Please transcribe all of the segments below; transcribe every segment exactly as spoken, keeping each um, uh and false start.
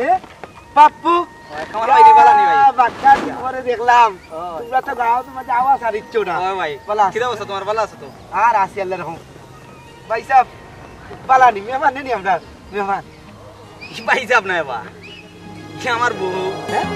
এ, পাপ্পু। ওই, কামাল ভাই, নি বালা নি ভাই? আহ, বাক্কা দিন পরে দেখলাম। ওই। তুমরা তো গাঁওত মাঝে আওয়া ছাড়িচ্ছ না। ওই ভাই, বালা আছো? কিতা অবস্থা তুমার? বালা আছো তো? আর আছি আল্লার রহমত। ভাইসাব, বালা নি? মেহমান নি আমরা? মেহমান। ভাইসাব নায় বা, ই আমার বউ। হ্যাঁ?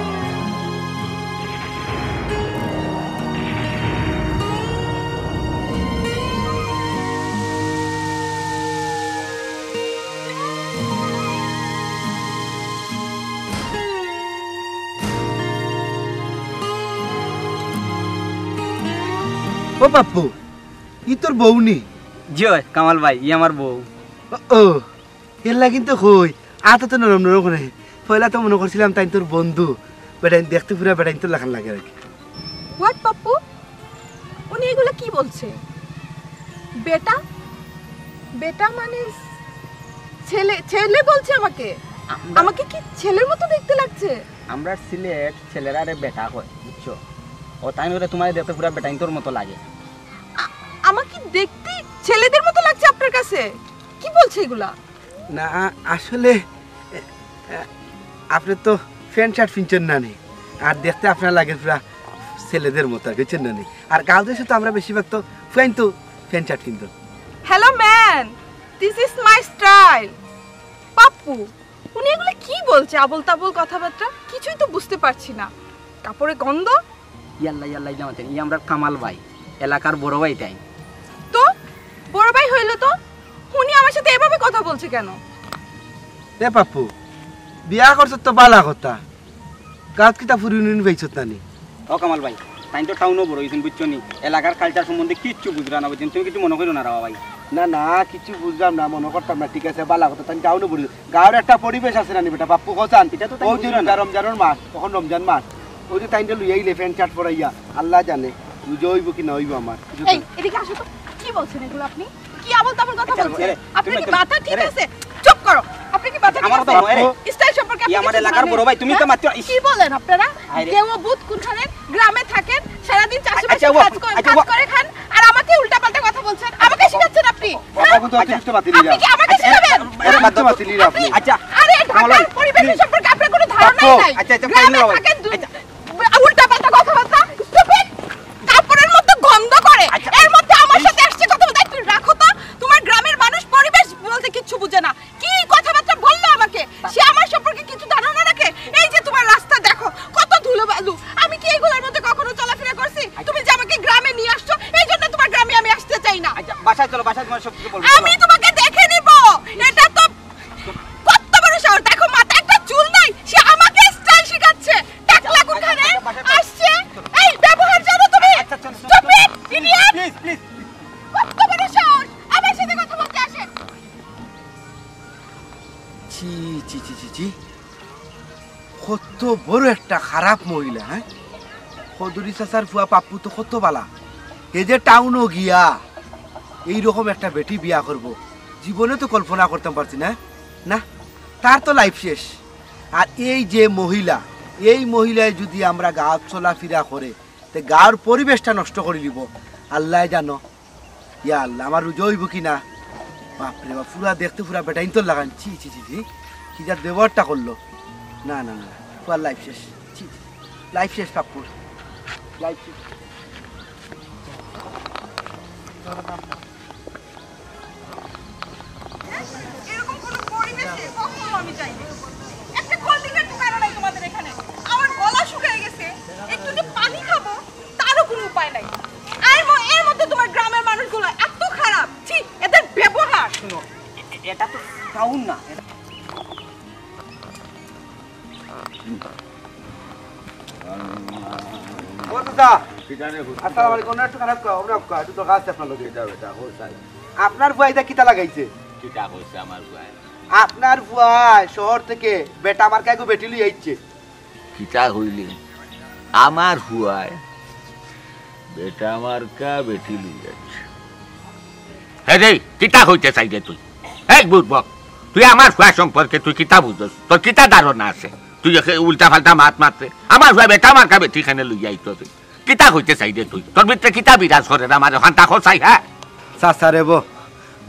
ও পাপ্পু, ই তোর বউ নি? জি অয়, কামাল ভাই, ই আমার বউ। ও, ও, এরলাগি তো কই, আতো তো নরম নরম করে। পয়লা তো মনো করছিলাম তাইন তোর বন্ধু, বেটাইন দেখতে পুরা বেটাইন তোর লাখান লাগে আর কি। What, পাপ্পু? উনি এগুলো কি বলছে? বেটা? বেটা মানে ছেলে, ছেলে বলছে আমাকে? আমরা আমাকে কি ছেলের মতো দেখতে লাগছে? আমরা সিলেট ছেলেরারে বেটা কয়, বুঝছো? ও তাই নরে তুমারে দেখতে পুরা বেটাইন্তর মতো লাগে। আ-, আমাকে দেখতে ছেলেদের মতো লাগছে আপনার কাছে? কি বলছে এগুলা? না, আসলে, এ, এ, আপনে তো প্যান্ট শার্ট পিনছইন না নি, আর দেখতে আপনার লাগে পুরা ছেলেদের মতো, বুঝছইন না নি? আর গাঁও দেশে তো আমরা বেশিরভাগ তো ফুয়াইন তো প্যান্ট শার্ট পিনতো। Hello man, this is my style. Pappu, উনি এগুলো কি বলছে? আবোল তাবোল কথাবার্তা, কিছুই তো বুঝতে পারছি না। কাপড়ে গন্ধ। ইয়াল্লা, ইয়াল্লা, ইল্লা মাতেন। ই আমরার কামাল ভাই, এলাকার বড় ভাই তাইন। তো বড় ভাই হইল তো, উনি আমার সাথে এভাবে কথা বলছে কেন? এ পাপ্পু, বিয়া করছত তো বালা কথা, গাঁওত কিতা ফুরি উনি পাইছত না নি? ও কামাল ভাই, তাইন তো টাউনো বড় অইছইন, বুঝছো নি? এলাকার culture সম্বন্ধে কিচ্ছু বুঝরা না, বুঝছইন? তুমি কিছু মনো করিও না রে ভাই। না, না, কিছু বুঝলাম না, মনো করতাম না, ঠিক আছে, বালা কথা, তাইন টাউনো বড়। গাঁওর একটা পরিবেশ আছে না নি বেটা, পাপ্পু কছান? ইটা তো তাইন বুঝরা না। রমজানর মাস, অখন রমজান মাস, ওই যে তাইনরে লইয়া আইলে প্যান্ট শার্ট পরাইয়া, আল্লায় জানে রোজা অইবো কি না অইবো আমার। এই, এদিকে আসো তো, কি বলছেন এগুলো আপনি? কি আবোল তাবোল কথা বলছেন? এরে, আপনি তুমি কি মাথা ঠিক আছে? চুপ করো। আপনি কি মাথা ঠিক আছে? আমার কথা নয় রে। Style সম্পর্কে আপনি আমার এলাকার বড় ভাই, তুমি তো মাত্র, ইস। কি বলেন আপনারা? আরে। দেওয়া বুথ কোনখানে? গ্রামে থাকেন, সারাদিন চাষবাসে আচ্ছা, ও, কাজ করে, আচ্ছা, কাজ ও। করে খান, আর আমাকে উল্টাপাল্টা কথা বলছেন। আমাকে শিখাচ্ছেন আপনি? হ্যাঁ? কথা কিন্তু অতিরিক্ত মাতিলি না। আপনি কি আমাকে শিখাবেন? আরে, অতিরিক্ত মাতিলি না আপনি। আচ্ছা। আরে, ঢাকার পরিবেশ সম্পর্কে আপনার কোনো ধারণাই নাই। আচ্ছা, আচ্ছা, গ্রামে থাকেন, আচ্ছা। উল্টাপাল্টা কথাবার্তা। Stupid! কাপড়ের মধ্যে গন্ধ করে। আচ্ছা। এর মধ্যে আমার সাথে আসছে কথা বলতে। তুই রাখো তো, তোমার গ্রামের মানুষ পরিবেশ বলতে কিচ্ছু বুঝে না। কি কথাবার্তা বললো আমাকে? সে আমার সম্পর্কে কিছু ধারণা রাখে? এই যে তোমার রাস্তা দেখো, কত ধুলোবালু। আমি কি এইগুলোর মধ্যে কখনো চলাফেরা করছি? আচ্ছা। তুমি যে আমাকে গ্রামে নিয়ে আসছো, এই জন্য তোমার গ্রামে আমি আসতে চাই না। আচ্ছা, বাসায় চলো, বাসায় তোমার সব কিছু বলবো, আমি চলো। তোমাকে দেখে নিব। এটা তো কত বড় সাহস! দেখো, মাথায় একটা চুল নাই, সে আমাকে style শিখাচ্ছে। টাকলা কোনখানে? আচ্ছা, আচ্ছা, বাসায় চলো। আসছে। এই ব্যবহার জানো তুমি? আচ্ছা, চলো, চলো, চলো। Stupid, idiot! Please, please। কত বড় সাহস! আমার সাথে কথা বলতে আসে। ছি, ছি, ছি, ছি, ছি। কত বড় একটা খারাপ মহিলা, হ্যাঁ? কদুরি চাচার ফুয়া পাপ্পু তো কত বালা। হে যে টাউনো গিয়া এইরকম একটা বেটি বিয়া করব, জীবনে তো কল্পনা করতাম পারছি না। না, তার তো life শেষ। আর এই যে মহিলা, এই মহিলায় যদি আমরা গাঁওত চলাফিরা করে, তে গাঁওর পরিবেশটা নষ্ট করি দিব। আল্লায় জানো। ইয়া আল্লাহ, আমার রোজা অইবো কি না? বাপরে বাপ, পুরা দেখতে পুরা বেটাইন্তর লাখান। ছি, ছি, ছি, ছি। কি যার ব্যবহারটা করলো? না, না, না, না। পুরা life শেষ। ছি, ছি। Life শেষ, পাপ্পুর। Life শেষ। এরকম কোনো পরিবেশে কখনো আমি যাইনি। একটা cold drink-এর দোকানও নাই তোমাদের এখানে। আমার গলা শুকিয়ে গেছে, একটু যে পানি খাবো, তারও কোনো উপায় নাই। আর ম-, এর মধ্যে তোমার গ্রামের মানুষগুলো এত খারাপ, ছি, এদের ব্যবহার। শুনো, এ-, এ-, এটা তো টাউন না। ও চাচা। কিতা রে, হুজুর? আসসালামু আলাইকুম। ওনার একটু খারাপ কও, ওনার কও, একটু দরকার আছে আপনার লগে। কিতা বেটা, ও সাই। আপনার ফুয়া ইটা কিতা লাগাইছে? কিতা কইছে আমার ফুয়া? আপনার ফুয়া শহর থেকে বেটা মার্কা এগু বেটি লই আইছে। কিতা কইলে? আমার ফুয়ায় বেটা মার্কা বেটি লই আইছে। হে রে, কিতা কইতে চাইরে তুই? এই বুড়বক, তুই আমার ফুয়া সম্পর্কে তুই কিতা বুঝছস? তোর কিতা ধারণা আছে? তুই একে উল্টা পাল্টা মাত মাতরে। আমার ফুয়া বেটা মার্কা বেটি কেনে লই আইতো তুই। কিতা কইতে চাইরে তুই? তোর ভিতরে কিতা বিরাজ করের আমারে অখান তা কও চাই, হ্যাঁ? চাচা রে বো,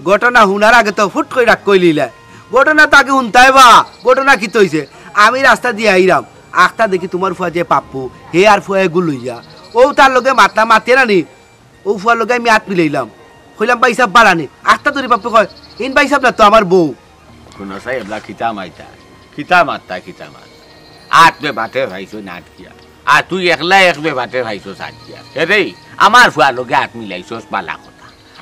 ঘটনা হুনার আগে তো ফুট করি রাগ কইলিলা। ঘটনা তো আগে হুনতায় বা, ঘটনা কিতা অইছে? আমি রাস্তা দিয়া আইরাম, আখতা দেখি তুমার ফুয়া যে পাপ্পু, হে আর ফুয়া এগু লইয়া। অউ তার লগে মাতলাম, মাতে না নি, অউ ফুয়ার লগে আমি আত মিলাইলাম। কইলাম, "ভাইসাব বাড়ানি।" আখতা ধরি পাপ্পু কয়, "ইন ভাইসাব না তো, আমার বউ।" হুনো চাই, এবলা কিতা মাইতা, কিতা মাততা, কিতা মাত। আত বেবাটে ভাইছো না আটকিয়া। আর তুই একলা এক বেবাটে ভাইছো আটকিয়া। এরে, আমার ফুয়ার লগে আত মিলাইছস, বালা কথা।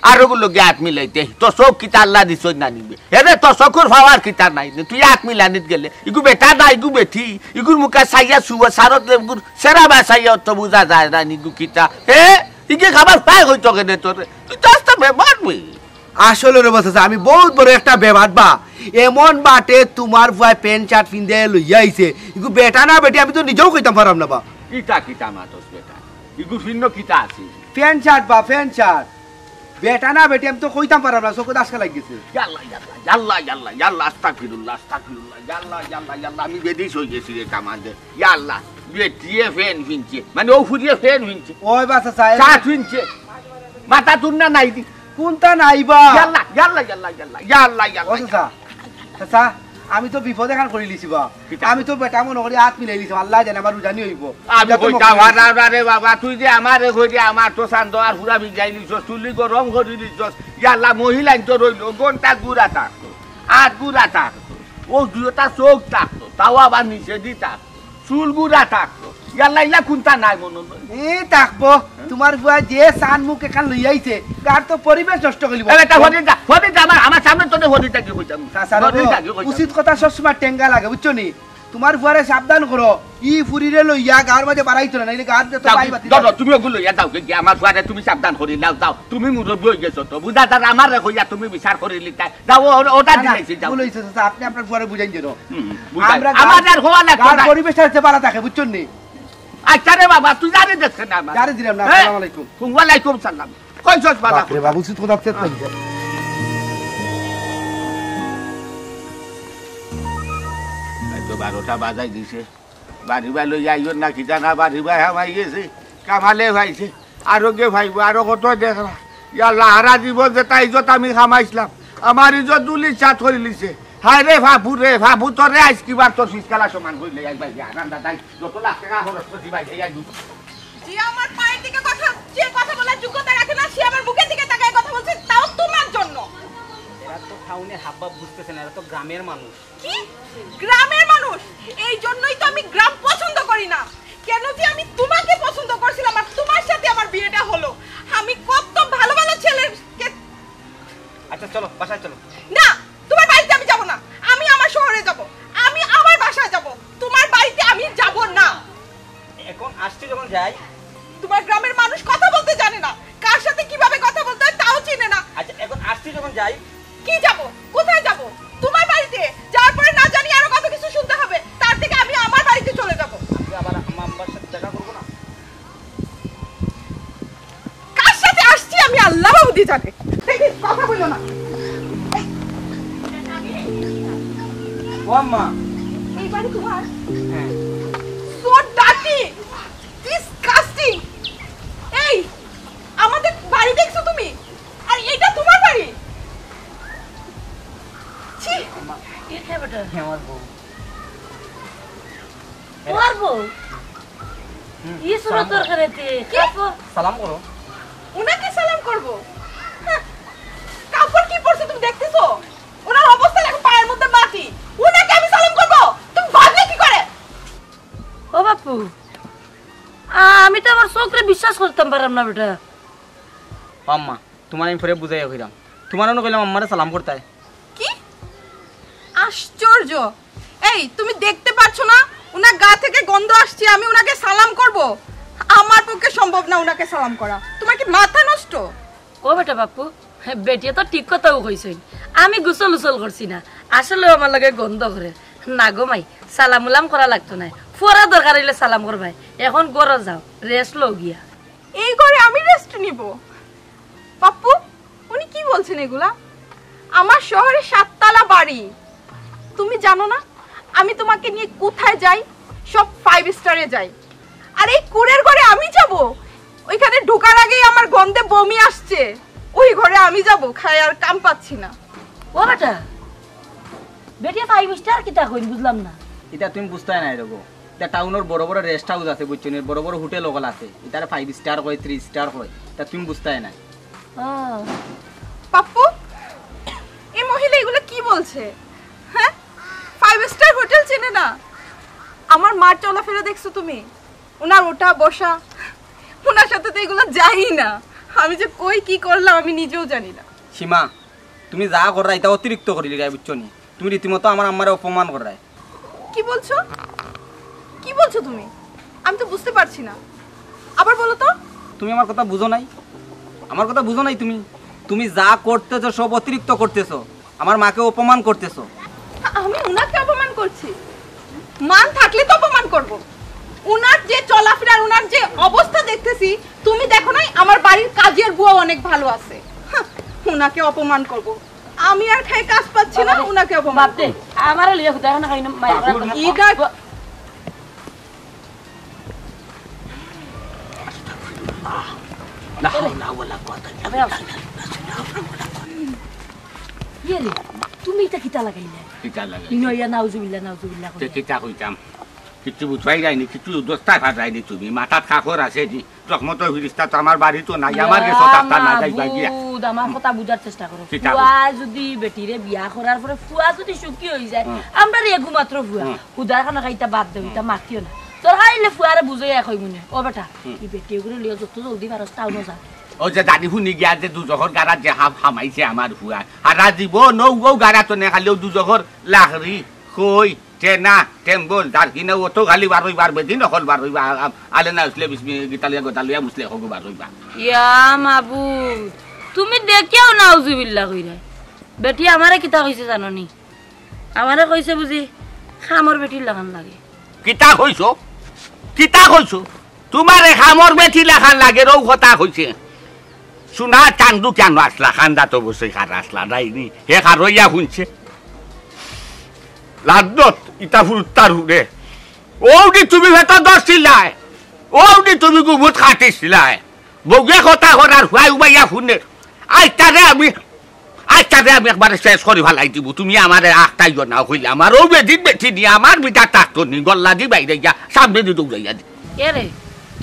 আর অগুর লগে আত মিলাইতে, তোর চউখ কিতা আল্লায় দিছইন না নি বে? এরে, তোর চউখর পাওয়ার কিতা নাই নি? তুই আত মিলানিত গেলে, ইগু বেটা না, ইগু বেটি, ইগুর মুখা চাইয়া সুয়া, সারত লেগুর সেরা বা চাইয়া অত বুঝা যায় না নি, ইগু কিতা? হে? ইগে খাবার পায় হইতো কেনে তোরে? তুই তো আস্তা বেমার বে। আসলে রে বা চাচা, আমি বউত বড় একটা বেমার বা। এমন বাটে তুমার ফুয়ায় প্যান্ট শার্ট ফিন্দে লইয়া আইছে। ইগু বেটা না বেটি, আমি তো নিজেও কইতাম পারলাম না বা। কিতা কিতা মাতস বেটা? ইগু ভিন্ন কিতা আছে? প্যান্ট শার্ট বা, প্যান্ট শার্ট। বেটা না বেটি, আমি তো কইতাম পারলাম না, চউখো দাসকা লাগি গেছে। ইয়াল্লা, ইয়াল্লা, ইয়াল্লা, ইয়াল্লা, ইয়াল্লা, আস্তাগফিরুল্লাহ, আস্তাগফিরুল্লাহ, ইয়াল্লা, ইয়াল্লা, ইয়াল্লা, আমি বেদিস অই গেছি রে কামাল দে। ইয়াল্লা, বেটিয়ে প্যান্ট ফিনছে, মানে অউ ফুড়িয়ে প্যান্ট ফিনছে। ওই বা চাচা, এ- শার্ট ফিনছে। মাথা তুর না নাই দি। কুনটা নাই বা? ইয়াল্লা, ইয়াল্লা, ইয়াল্লা, ইয়াল্লা, ইয়াল্লা, ইয়াল্লা, ও চাচা, ইয়াল্লা। চাচা, আমি তো বিপদ এখান করি লিছি বা। কিতা? আমি তো বেটা মনো করি আত মিলাই লিছি, আল্লায় জানে আমার উজানি অইবো। আমি ইটা তো কইতাম, মনে আরে, আরে বাবা, তুই যে আমারে কইরে, আমার তো চান্দো আর পুরা ভিজাই লিছস, তুলি গরম করি লিছস। ইয়াল্লা, মহিলাইন তো রইলো, ঘন্টা গুড়া থাকতো, আত গুড়া থাকতো, অউ দুইটা চউখ থাকতো, তাও আবার নিচেদি থাকতো। চুল গুড়া থাকতো। ইয়াল্লা, ইলা কুনটা নাই মনো নাই? এ, থাকবো। তুমার ফুয়া যে সান মুখ এখান লইয়া আইছে, গার তো পরিবেশ নষ্ট করিব। এ বেটা, হরি যা, হরি যা, আমার, আমার সামনে তোরে হরি যা কি কইতাম? চাচা রে, হরি যা কি কইতাম? উচিত কথা সবসময় টেঙ্গা লাগে, বুঝছো নি? তুমার ফুয়ারে সাবধান করো। ই ফুড়িরে লইয়া গার মাঝে বাড়াইতো না, নাইলে গার যত যাও, বাই বাতি যাও, যাও। তুমি অগু লইয়া যাও, কি আমার ফুয়ারে তুমি সাবধান করি লাও, যাও। তুমি মুরব্বি অই গেছো তো, বুঝা যার আমারে কইয়া তুমি বিচার করি লিতায়। যাও, ও-, ওটা না, না, দিলাইছি, যাও। ভুল অইছে, চাচা, আপনে আপনার ফুয়ারে বুঝাইন যেন। হুম, বুঝাই। আমরা আমার গান, আর হওয়া লাগতো গান না। পরিবেশ আছে, বাড়া থাকে, বুঝছইন নি? আচ্ছা রে বাবা, তুই জানি দেখছ না আমার। জানি দিলাম না, হ্যাঁ? আসসালামু আলাইকুম। ওয়ালাইকুম সালাম। কই সস বালা? বাপরে বাবু, সুত কোথা থেকে পাইছে? এই তো বারোটা বাজাই দিছে। বাড়ি বাই লই আইও না, কিতা না, বাড়ি বাই হামাই গেছে। কামালে পাইছে। আরো কে পাইবো, আরো কত দেখরা। ইয়াল্লা, হারা জীবন যেটা ইজ্জত আমি কামাইছলাম, আমার ইজ্জত ধুলিসাৎ করি লিছে। হায় রে ফাফু রে, ফাফু তোরে আইজ কিবার তোর ফিসকালা সমান করিলে আইজ ভাই, আরাম দাদাই, যত লাখ টাকা খরচ করছি ভাই, এই আইজ। যে আমার পায়ের দিকে কথা, যে কথা বলার যোগ্যতা রাখে না, সে আমার মুখের দিকে তাকায় কথা বলছে, তাও তোমার জন্য। এরা তো টাউনের হাবভাব বুঝতেছে না, এরা তো গ্রামের মানুষ। কি? গ্রামের মানুষ? এই জন্যই তো আমি গ্রাম পছন্দ করি না। কেন যে আমি তোমাকে পছন্দ করছিলাম আর তোমার সাথে আমার বিয়েটা হলো। আমি কত ভালো ভালো ছেলেকে আচ্ছা চলো, বাসায় চলো। না, তোমার বাড়িতে আমি যাব না। আমি আমার শহরে যাব। আমি আমার বাসায় যাব। তোমার বাড়িতে আমি যাব না। এখন আসছি যখন যাই। তোমার গ্রামের মানুষ কথা বলতে জানে না। কার সাথে কিভাবে কথা বলতে হয় তাও চিনে না। আচ্ছা, এখন আসছি যখন যাই। কি যাব? কোথায় যাব? তোমার বাড়িতে। যাওয়ার পরে না জানি আরো কত কিছু শুনতে হবে। তার থেকে আমি আমার বাড়িতে চলে যাব। আমি আবার আম্মা আব্বার সাথে দেখা করবো না? কার সাথে আসছি আমি আল্লাহ বাবুদি জানে। দেখি, কথা বললো না। ও আম্মা। এই বাড়ি তোমার? হ্যাঁ। So dirty, disgusting। এই, আমাদের বাড়ি দেখছো তুমি? আর এটা তোমার বাড়ি? ছি। আম্মা, এটা বেটা। হ্যাঁ, আমার বউ। তোমার বউ? হুম, ই সুরত সালাম করো। তরকারিতে কি? কাপড়। সালাম করো। উনাকে সালাম করব? হ্যাঁ। কাপড় কি পরছে তুমি দেখতেছো? ওনার অবস্থা দেখো, পায়ের মধ্যে মাটি। উনাকে আমি সালাম করব? তুমি ভাবলে কি করে? ও বাপু, আ-, আমি তো আমার চোখরে বিশ্বাস করতাম পারলাম না বেটা। আম্মা, তোমার আমি পরে বুঝাইয়া কইরাম। তোমার অনো কইলাম আম্মারে সালাম করতায়। কি? আশ্চর্য। এই, তুমি দেখতে পাচ্ছ না? উনার গা থেকে গন্ধ আসছে, আমি উনাকে সালাম করব? আমার পক্ষে সম্ভব না উনাকে সালাম করা। তোমার কি মাথা নষ্ট? ও বেটা বাপু, বেটিয়ে তো ঠিক কথাউ কইছইন। আমি গোসল উসল করছি না, আসলেউ আমার লগে গন্ধ করে। না গো মাই, সালাম উলাম করা লাগতো নায়। পরে দরকার অইলে সালাম করবায়। এখন ঘরো যাও, rest লও গিয়া। এই ঘরে আমি rest নিব? পাপ্পু, উনি কি বলছেন এগুলা? আমার শহরে সাততলা বাড়ি, তুমি জানো না আমি তোমাকে নিয়ে কোথায় যাই? সব five star-এ যাই। আর এই কুঁড়ের ঘরে আমি যাব? ওইখানে ঢোকার আগেই আমার গন্ধে বমি আসছে। ওই ঘরে আমি যাব? খাই আর কাম পাচ্ছি না। ও বেটা, বেটিয়ে five star কিতা কইন বুঝলাম না। ইতা তুমি বুঝতায় নায় রে গো। ইতা টাউনর বড় বড় রেস্ট হাউস আছে, বুঝছো নি? বড় বড় হোটেল অকল আছে। ইতারে ফাইভ স্টার কয়, থ্রি স্টার কয়। ইতা তুমি বুঝতায় নায়। ও, পাপ্পু, এই মহিলা এগুলো কি বলছে? হ্যাঁ, ফাইভ স্টার হোটেল চেনে না। আমার মার চলাফেরা দেখছো তুমি? ওনার ওঠা বসা, ওনার সাথে তো এগুলো যায়ই না। আমি যে কই কি করলাম আমি নিজেও জানি না। সীমা, তুমি যা কররায় ইতা অতিরিক্ত করিলিরায়, বুঝছো নি? তুমি রীতিমতো আমার আম্মারে অপমান কররায়। কি বলছো? কি বলছো তুমি? আমি তো বুঝতে পারছি না, আবার বলো তো। তুমি আমার কথা বুঝো নাই, আমার কথা বুঝো নাই তুমি। তুমি যা করতেছো সব অতিরিক্ত করতেছো, আমার মাকে অপমান করতেছো। আমি উনাকে অপমান করছি? মান থাকলে তো অপমান করব। উনার যে চলাফেরা, উনার যে অবস্থা দেখতেছি, তুমি দেখো নাই আমার বাড়ির কাজের বুয়া অনেক ভালো আছে। হাহ, উনাকে অপমান করব? আমি আর খাই কাজ পাচ্ছি না, উনাকে অপমান বাদ দে। আমারে লইয়া হুদা খানা খাই না, মায়া করার কথা। ইদা- ইয়ে রে, তুমি ইটা কিতা লাগাইলে? কিতা লাগাইলে? ইনো ইয়া নাউজুবিল্লাহ, নাউজুবিল্লাহ তে কইলে। কিতা কইতাম? কিচ্ছু বুঝাই যায়নি, কিচ্ছু দস্তা ফাটাইনি তুমি। মাথাত কাকর আছে নি, রহমতর ফিরিস্তা তো আমার বাড়িত নাই, আমার গেছে ইয়া তাক্তা না যাইবা গিয়া। মাবুদ, আমার কথা বুঝার চেষ্টা করো। কিতা ফুয়া যদি বেটিরে বিয়া করার পরে ফুয়া যদি সুখী হই যায়, হুম। আমরা রেগু মাত্র ফুয়া। হুম। হুদার খানা খাইতা বাদ দেও, ইতা হুম। মাতিও না। তোর খাইলে ফুয়ারে বুঝাইয়া কই মনে, "ও বেটা, হুম। এই বেটি ওগুলো লিও যত জলদি পারস টাউনো যা।" ও যে জানি হুনি গিয়া যে দুজখর গাড়াত যে হাফ হামাইছে আমার ফুয়া। আর রাজিব নৌ ও গাড়াত নে খালি ও দুজখর লাখড়ি, খই, টেনা, টেম্বল, যার কিনা ও তো খালি বারইবার বেদিন অকল বারইবা, আ-, আ-, আলে না উসলে বিসমি গিতালিয়া গতালিয়া মুসলে হগু বারইবা। ইয়া মাবুদ, তুমি দেখিয়াও নাউজুবিল্লাহ কইরায়। বেটি আমারে কিতা কইছে জানো নি? আমারে কইছে বুঝি কামর বেটির লাখান লাগে। কিতা কইছো? কিতা কইছো? তুমারে কামর বেটি লাখান লাগে, রৌ কথা কইছে। সোনা চান্দু কেন আসলা? খান্দা তো বসে খার আসলা, নাইনি? হে খারইয়া শুনছে। লাদ্দত, ইতা ফুরুত্তার হুরে। ওউদি তুমি ভেতর দশছিলায়। ওউদি তুমি গুবুত খাটিছিলায়। বউয়ে কথা করার হুয়াই উবাইয়া শুনে। আইতারে আমি, আইতারে আমি একবারে শেষ করি ফালাই দিমু। তুমি আমারে আখতাইও না কইলে আমার ও বেদিন বেটি নিয়া আমার বিটা তাকতো নি। গল্লা দি বাইরে গিয়া সামনে দি দৌড়াইয়া দি। এরে,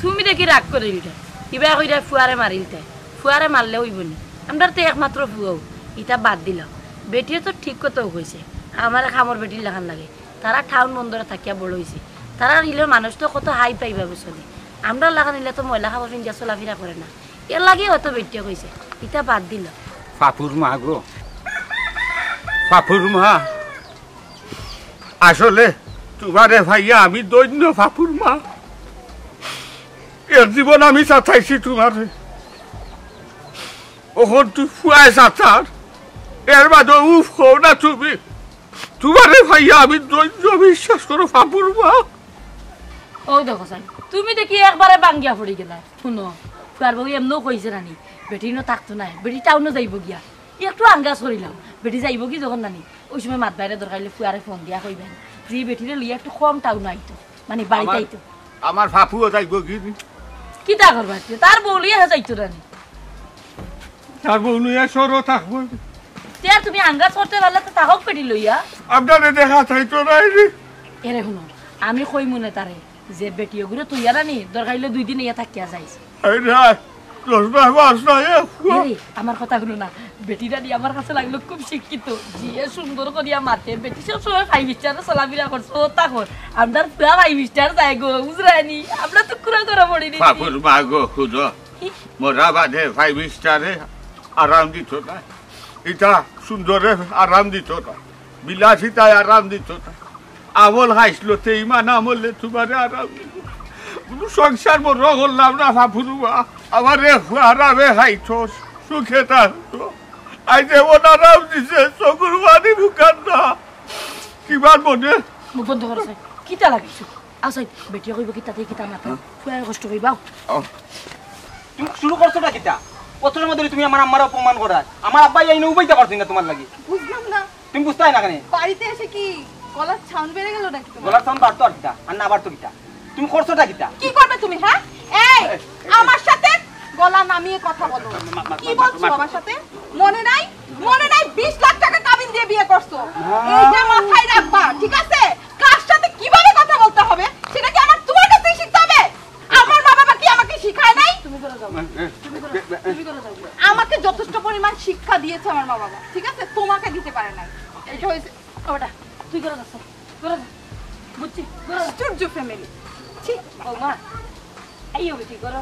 তুমি দেখি রাগ করিলতায়। ইবা কইরা ফুয়ারে মারিলতায়। ফুয়ারে মারলে অইবো নি? আমরার তো একমাত্র ফুয়াও। ইতা বাদ দিলাও। বেটিয়ে তো ঠিক কথাউ কইছে। আমারে কামর বেটির লাখান লাগে। তারা টাউন বন্দরে থাকিয়া বড় অইছে। তারার ইলর মানুষ তো কত হাই পাইবা বুঝছো নি? আমরার লাখান ইলা তো ময়লা কাপড় পিন্দিয়া চলাফিরা করে না। এর লাগি হয়তো বেটিয়ে কইছে। ইতা বাদ দিলাও। ফাপুর মা গো, ফাপুর মা, আসলে তুমারে পাইয়া আমি ধন্য ফাপুর মা। এক জীবন আমি সাতাইছি তুমারে, অখন তুই ফুয়ায় সাতার, এর বাদে উফ কও না তুমি। তুমারে পাইয়া আমি ধন্য, বিশ্বাস করো ফাপুর মা। ও দেখো চাই, তুমি দেখি একবারে বাঙ্গিয়া পড়ি গেলায়। হুনো, ফুয়ার বউ এমনেউ কইছে নানি, বেটি ইনো থাকতো নায়, বেটি টাউনো যাইবো গিয়া। একটু আঙ্গাজ করিলাম, বেটি যাইবো কি যখন নানি, ওই সময় মাত বাইরে দরকার অইলে ফুয়ারে ফোন দিয়া কইবেন যে বেটিরে লইয়া একটু কম টাউনো আইতো, মানে বাড়িত আমার, আইতো। আমার ফাপুও যাইবো কি? কিতা করবা তে? তার বউ লইয়া হে যাইতো নানি। তার বউ লইয়া শহরো থাকবো। তে আর তুমি আঙ্গাজ করতে পারলে তো থাকউক বেটি লইয়া। আপনারে দেখা চাইতো নায় রে। এরে হুনো, আমি কইমু নে তারে, যে বেটি ওগুরে তুই আর আনি, দরকার অইলে দুই দিন ইয়া থাকিয়া যাইস। আরে, দশ মাস মাস না, এ, এরে, আমার কথা হুনো না, বেটি রানি আমার কাছে লাগলো খুব শিক্ষিত, জিয়ে সুন্দর করিয়া মাতে, বেটি সব সময় ফাইভ স্টারে চলাফিরা করছে, ও তা কর, আমরার পুরা ফাইভ স্টার যায় গো, বুঝরায়নি, আমরা তো কুড়া করা পড়ি নি। ফাপুর মা গো, হুনো, মরা বাদে ফাইভ স্টারে আরাম দিত না, ইটা সুন্দরে আরাম দিত না। বিলাসিতায় আরাম দিত না। আমল খাইছিল, তে ইমান আমলে তুমারে আরাম দিত। কুনু সংসার বড় করলাম না, ফাপুরুয়া। আমারে আরামে খাইতো, সুখে থাকতো। আইজ এমন আরাম দিছে, চকুর পানি মুখার না। কিমান মনে মুখ বন্ধ করছে। কিতা লাগিছে? আচ্ছা, বেটিয়ে কইবো কিতা, তে কিতা মাতা? ফুয়ায় কষ্ট কইবা। ও। তুমি শুরু করছোটা কিতা? কতটার মধ্যে তুমি আমার আম্মারে অপমান করার? আমার আব্বা এই উবাইতে পারছি না তুমার লাগি। বুঝলাম না। তুমি বুঝতায় না কেনে? বাড়িতে এসে কি গলার সাউন্ড বেড়ে গেল নাকি তুমার? গলার সাউন্ড বাড়তো আর কিতা, আর না বাড়তো কিতা? তুমি করছোটা কিতা? কি করবে তুমি, হ্যাঁ? এই, এই, এই, আমার সাথে গলা নামিয়ে কথা বলো। মা, মা, কি মা, বলছো মা, আমার সাথে? মনে নাই? মনে নাই? বিশ লাখ টাকা কাবিন দিয়ে বিয়ে করছো। মা। এইটা মাথায় রাখবা, ঠিক আছে? কার সাথে কি আচ্ছা, আমার মা বাবা, ঠিক আছে, তোমাকে দিতে পারে নাই। এটা হয়েছে। ও বেটা, তুই ঘরো যা, ঘরো যা। বুঝছি, ঘরো যা। আশ্চর্য ফ্যামিলি। ঠিক। বৌমা, আইও বেটি, ঘরো।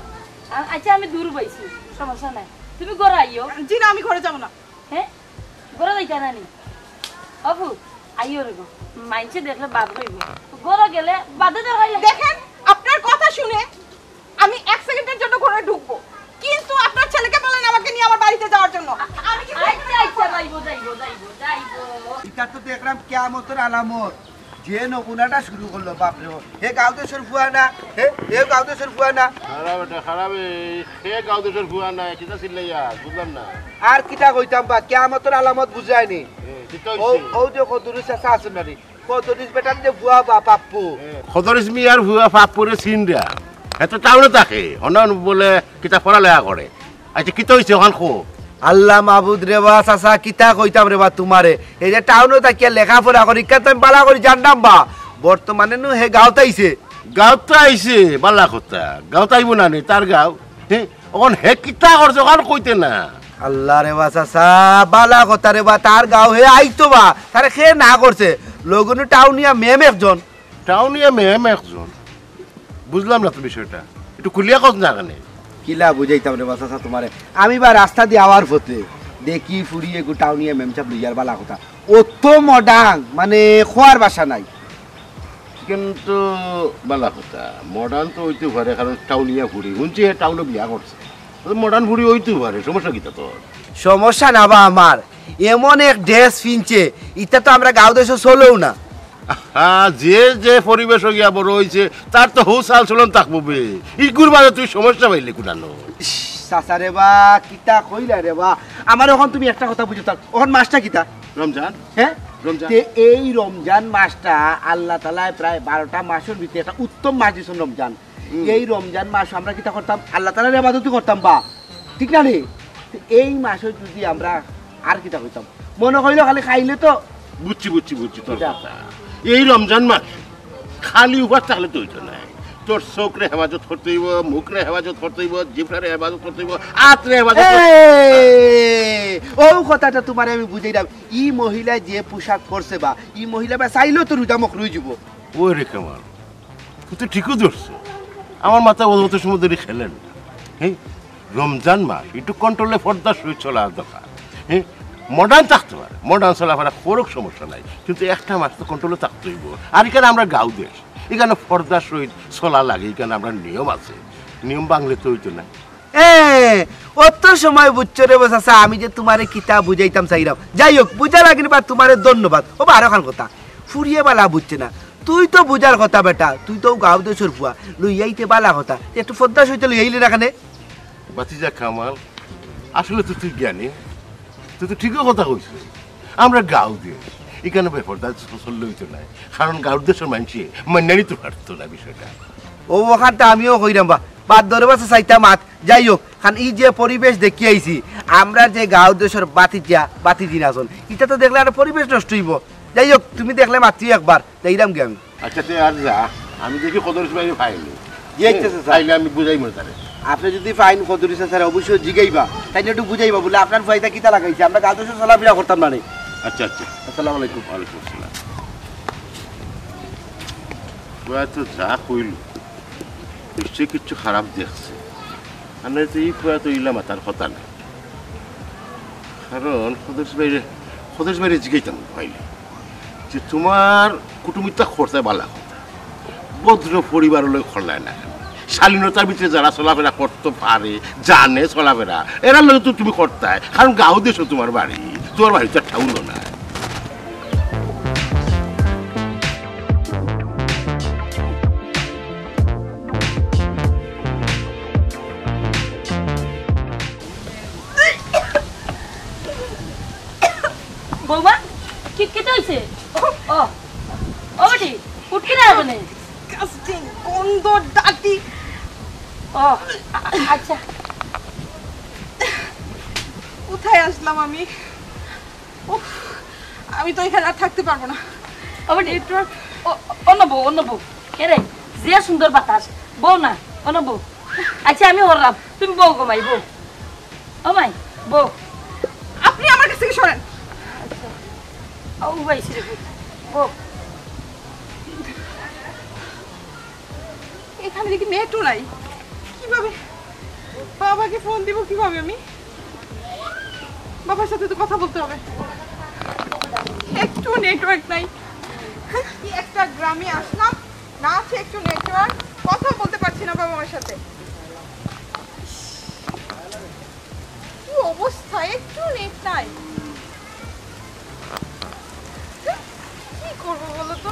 আ-, আচ্ছা, আমি দূর পাইছি, সমস্যা নাই, তুমি ঘরো আইও। জি না, আমি ঘরে যাবো না। হ্যাঁ, ঘরো যাইতা না নি? অপু, আইও রে গো, মাইনষে দেখলে বাদ হইব। ঘরো গেলে বাদে দরকার। দেখেন, আপনার কথা শুনে আমি এক সেকেন্ডের জন্য ঘরে ঢুকবো, কিন্তু আপনার ছেলেকে বলেন আমাকে নিয়ে আমার বাড়িতে যাওয়ার জন্য। আমি কি আচ্ছা, আচ্ছা, যাইবো, যাইবো, যাইবো, যাইবো। এটা তো দেখলাম কিয়ামতের আলামত। যে নমুনাটা শুরু করলো, বাপরে বাপ। হে গাঁও দেশর ফুয়া না? হে, হে গাঁও দেশর ফুয়া না? খারাপ এটা, খারাপ। এই হে গাঁও দেশর ফুয়া না, কিতা চিল্লাইয়া? বুঝলাম না। আর কিতা কইতাম বা, কিয়ামতের আলামত বুঝায়নি। এ, কিতা ও, হইছে? ও যে কদুরি চাচা আছেন না রে, কদরিস বেটার যে ফুয়া বা পাপ্পু। খদরিস মিয়ার ফুয়া পাপ্পুরে চিনরা। এ তো টাউনে থাকে, হনন বলে কিতা পড়ালেখা করে। আচ্ছা, কিতা হইছে ওখান কো? আল্লাহ মাবুদ রে বা চাচা, কিতা কইতাম রে বা তোমারে। এই যে টাউনে থাকিয়া লেখাপড়া করি, ইকান তো আমি বালা করি জানতাম বা। বর্তমানে নু হে গাঁওত আইছে। গাঁওত আইছে, বালা কথা। গাঁওত আইবো না নি, তার গাঁও। হে, ওখান হে কিতা করছে, ওখান কইতে না। আল্লাহ রে বা চাচা, বালা কথা রে বা, তার গাঁও হে আইতো বা। তারে কে না করছে। লগনু টাউনিয়া মেম একজন। টাউনিয়া মেম একজন? বুঝলাম না তো বিষয়টা, একটু খুলিয়া কস না কেনে? কিলা বুঝাইতাম রে বা চাচা তোমারে, আমি বা রাস্তা দিয়া আওয়ার পথে দেখি ফুড়ি এগু টাউনিয়া মেম সাব লইয়ার, বালা কথা, অত মডার্ন, মানে, খোয়ার ভাষা নাই। কিন্তু বালা কথা, মডার্ন তো হইতে পারে, কারণ টাউনিয়া ফুড়ি, হুনছি হে টাউনো বিয়া করছে, মডার্ন ফুড়ি হইতে পারে, সমস্যা কিতা তোর? সমস্যা না বা আমার, এমন এক ড্রেস ফিনছে, ইতা তো আমরা গাঁও দেশো চলেও না। হ্যাঁ, যে যে পরিবেশো গিয়া বড় হইছে, তার তো হউ চাল চলন থাকবো বে। ইগুর মাঝে তুই সমস্যা পাইলে কুনানো? ইস, চাচা রে বা, কিতা কইলা রে বা? আমার এখন তুমি একটা কথা বুঝো তার, এখন মাসটা কিতা? রমজান। হ্যাঁ? রমজান। তে এই রমজান মাসটা আল্লাহ তাআলায় প্রায় বারোটা মাসের ভিতরে একটা উত্তম মাস দিয়েছেন রমজান। হুম। এই রমজান মাস আমরা কিতা করতাম? আল্লাহ তাআলার ইবাদতই করতাম বা, ঠিক না নি? তো এই মাসে যদি আমরা আর কিতা করতাম, মনে হইলো খালি খাইলে তো। বুঝছি, বুঝছি, বুঝছি তোর কিতা? কথা। এই রমজান মাস খালি উপাস থাকলে তো হইতো না। তোর চোখরে হেফাজত করতে হইব, মুখরে হেফাজত করতে হইব, জিভরে হেফাজত করতে হইব, আতরে হেফাজত করতে হইব। এই, ও কথাটা তোমারে আমি বুঝাইলাম। ই মহিলা যে পোশাক পরছে বা, ই মহিলা বা চাইলেও তো রোজা মকরু হয়ে যাব। ওই রে কামাল, তুই তো ঠিকই ধরছো। আমার মাথা অত সময় ধরে খেলেন না। হ্যাঁ, রমজান মাস, একটু কন্ট্রোলে পর্দার সহিত চলা দরকার। হ্যাঁ, মডার্ন থাকতে পারে, মডার্ন চলাফেরা করুক, সমস্যা নাই, কিন্তু একটা মাস তো কন্ট্রোলে থাকতে হইব। আর এখানে আমরা গাঁও দেশ, এখানে পর্দার সহিত চলা লাগে, এখানে আমরা নিয়ম আছে, নিয়ম ভাঙলে তো হইতো না। এ, অত সময় বুঝছো রে বা চাচা, আমি যে তোমারে কিতা বুঝাইতাম চাইরাম। যাই হোক, বুঝা লাগেনি বা তোমারে ধন্যবাদ। ও বা আরো খান কথা, ফুড়িয়ে বালা বুঝছে না। তুই তো বুঝার কথা বেটা, তুই তো গাঁও দেশর ফুয়া, লইয়াইতে বালা কথা, একটু পর্দা সইতে লইয়াইলে না কেনে? বাতিজা কামাল, আসলে তো তুই জ্ঞানী, তুই তো ঠিকই কথা কইছিস। আমরা গাঁও দেশ, এখানে বেপর্দা চললে হইতো না, কারণ গাঁও দেশর মানুষে মান্যানি তো পারতো না বিষয়টা। ও ওখানটা আমিও কইরাম বা, বাদ ধরে বাসা চাইতাম আত। যাই হোক, কারণ এই যে পরিবেশ দেখি আইছি, আমরা যে গাঁও দেশর বাতিজা, বাতিজি নাচন, এটা তো দেখলে আর পরিবেশ নষ্ট হইব। যাই হোক, তুমি দেখলে মাত্রই একবার, যাইরাম গিয়া আমি। আচ্ছা, তুই আর যা, আমি দেখি কদরিস ভাইরে পাইনি। জি, আচ্ছা, আচ্ছা, স্যার। পাইলে আমি বুঝাই মনে তারে। আপনি যদি পাইন কদরিস স্যার, অবশ্যই জিগাইবা, তাই একটু বুঝাইবা, বলে আপনার ভাইটা কিতা লাগাইছে, আমরা গাঁও দেশে চলাফেরা করতাম না রে। আচ্ছা, আচ্ছা। আসসালামু আলাইকুম। ওয়ালাইকুম আসসালাম। ও এত যা কইল, নিশ্চয়ই কিচ্ছু খারাপ দেখছে। আর নয়তো এই ফুয়া তো ইলা মাতার কথা না। কারণ খোদেশ ভাইরে, খোদেশ ভাইরে জিজ্ঞাসা পাইলে যে তোমার কুটুমিতা করতে বালা কথা, ভদ্র পরিবার লই করলায় না কেন? শালীনতার ভিতরে যারা চলাফেরা করতে পারে, জানে চলাফেরা, এরা লগে তো তুমি করতায়, কারণ গাঁও দেশো তোমার বাড়ি, তোমার বাড়িতে একটা উলো না। বৌমা, কি, কিতা হইছে? ও, ও বেটি, উঠকি না এখানে? Disgusting, গন্ধ, dirty। ও, আ-, আচ্ছা। কোথায় আসলাম আমি? উফ, আমি তো এখানে আর থাকতে পারবো না। ও বেটি, নেটওয়ার্ক। ও, অন্য বউ, অন্য বউ। এরে, যে সুন্দর বাতাস। বউ না, অন্য বউ। আচ্ছা, আমি হরলাম। তুমি বউ গো মাই, বউ। ও মাই, বউ। আপনি আমার ও ভাই, সেরকম। ও। এখানে দেখি নেটও নাই। কিভাবে? বাবাকে ফোন দিব কিভাবে আমি? বাবার সাথে তো কথা বলতে হবে। একটু নেটওয়ার্ক নাই। কি একটা গ্রামে আসলাম, না আছে একটু নেটওয়ার্ক, কথা বলতে পারছি না বাবা মার সাথে। কি অবস্থা, একটু নেট নাই। কি করবো বলো তো?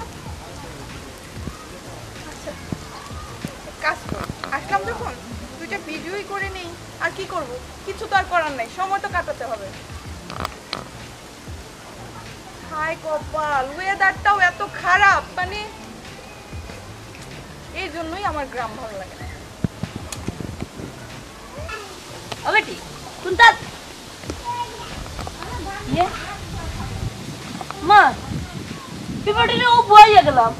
আচ্ছা, এক কাজ করি, আসলাম যখন, দুইটা ভিডিওই করে নেই। আর কি করব, কিছু তো আর করার নাই, সময় তো কাটাতে হবে। হায় কপাল, ওয়েদারটাও এত খারাপ, মানে এই জন্যই আমার গ্রাম ভালো লাগে না। ও বেটি, কোনটা? ইয়ে? মা, কি বেটি রে, ও বইয়া গেলাম।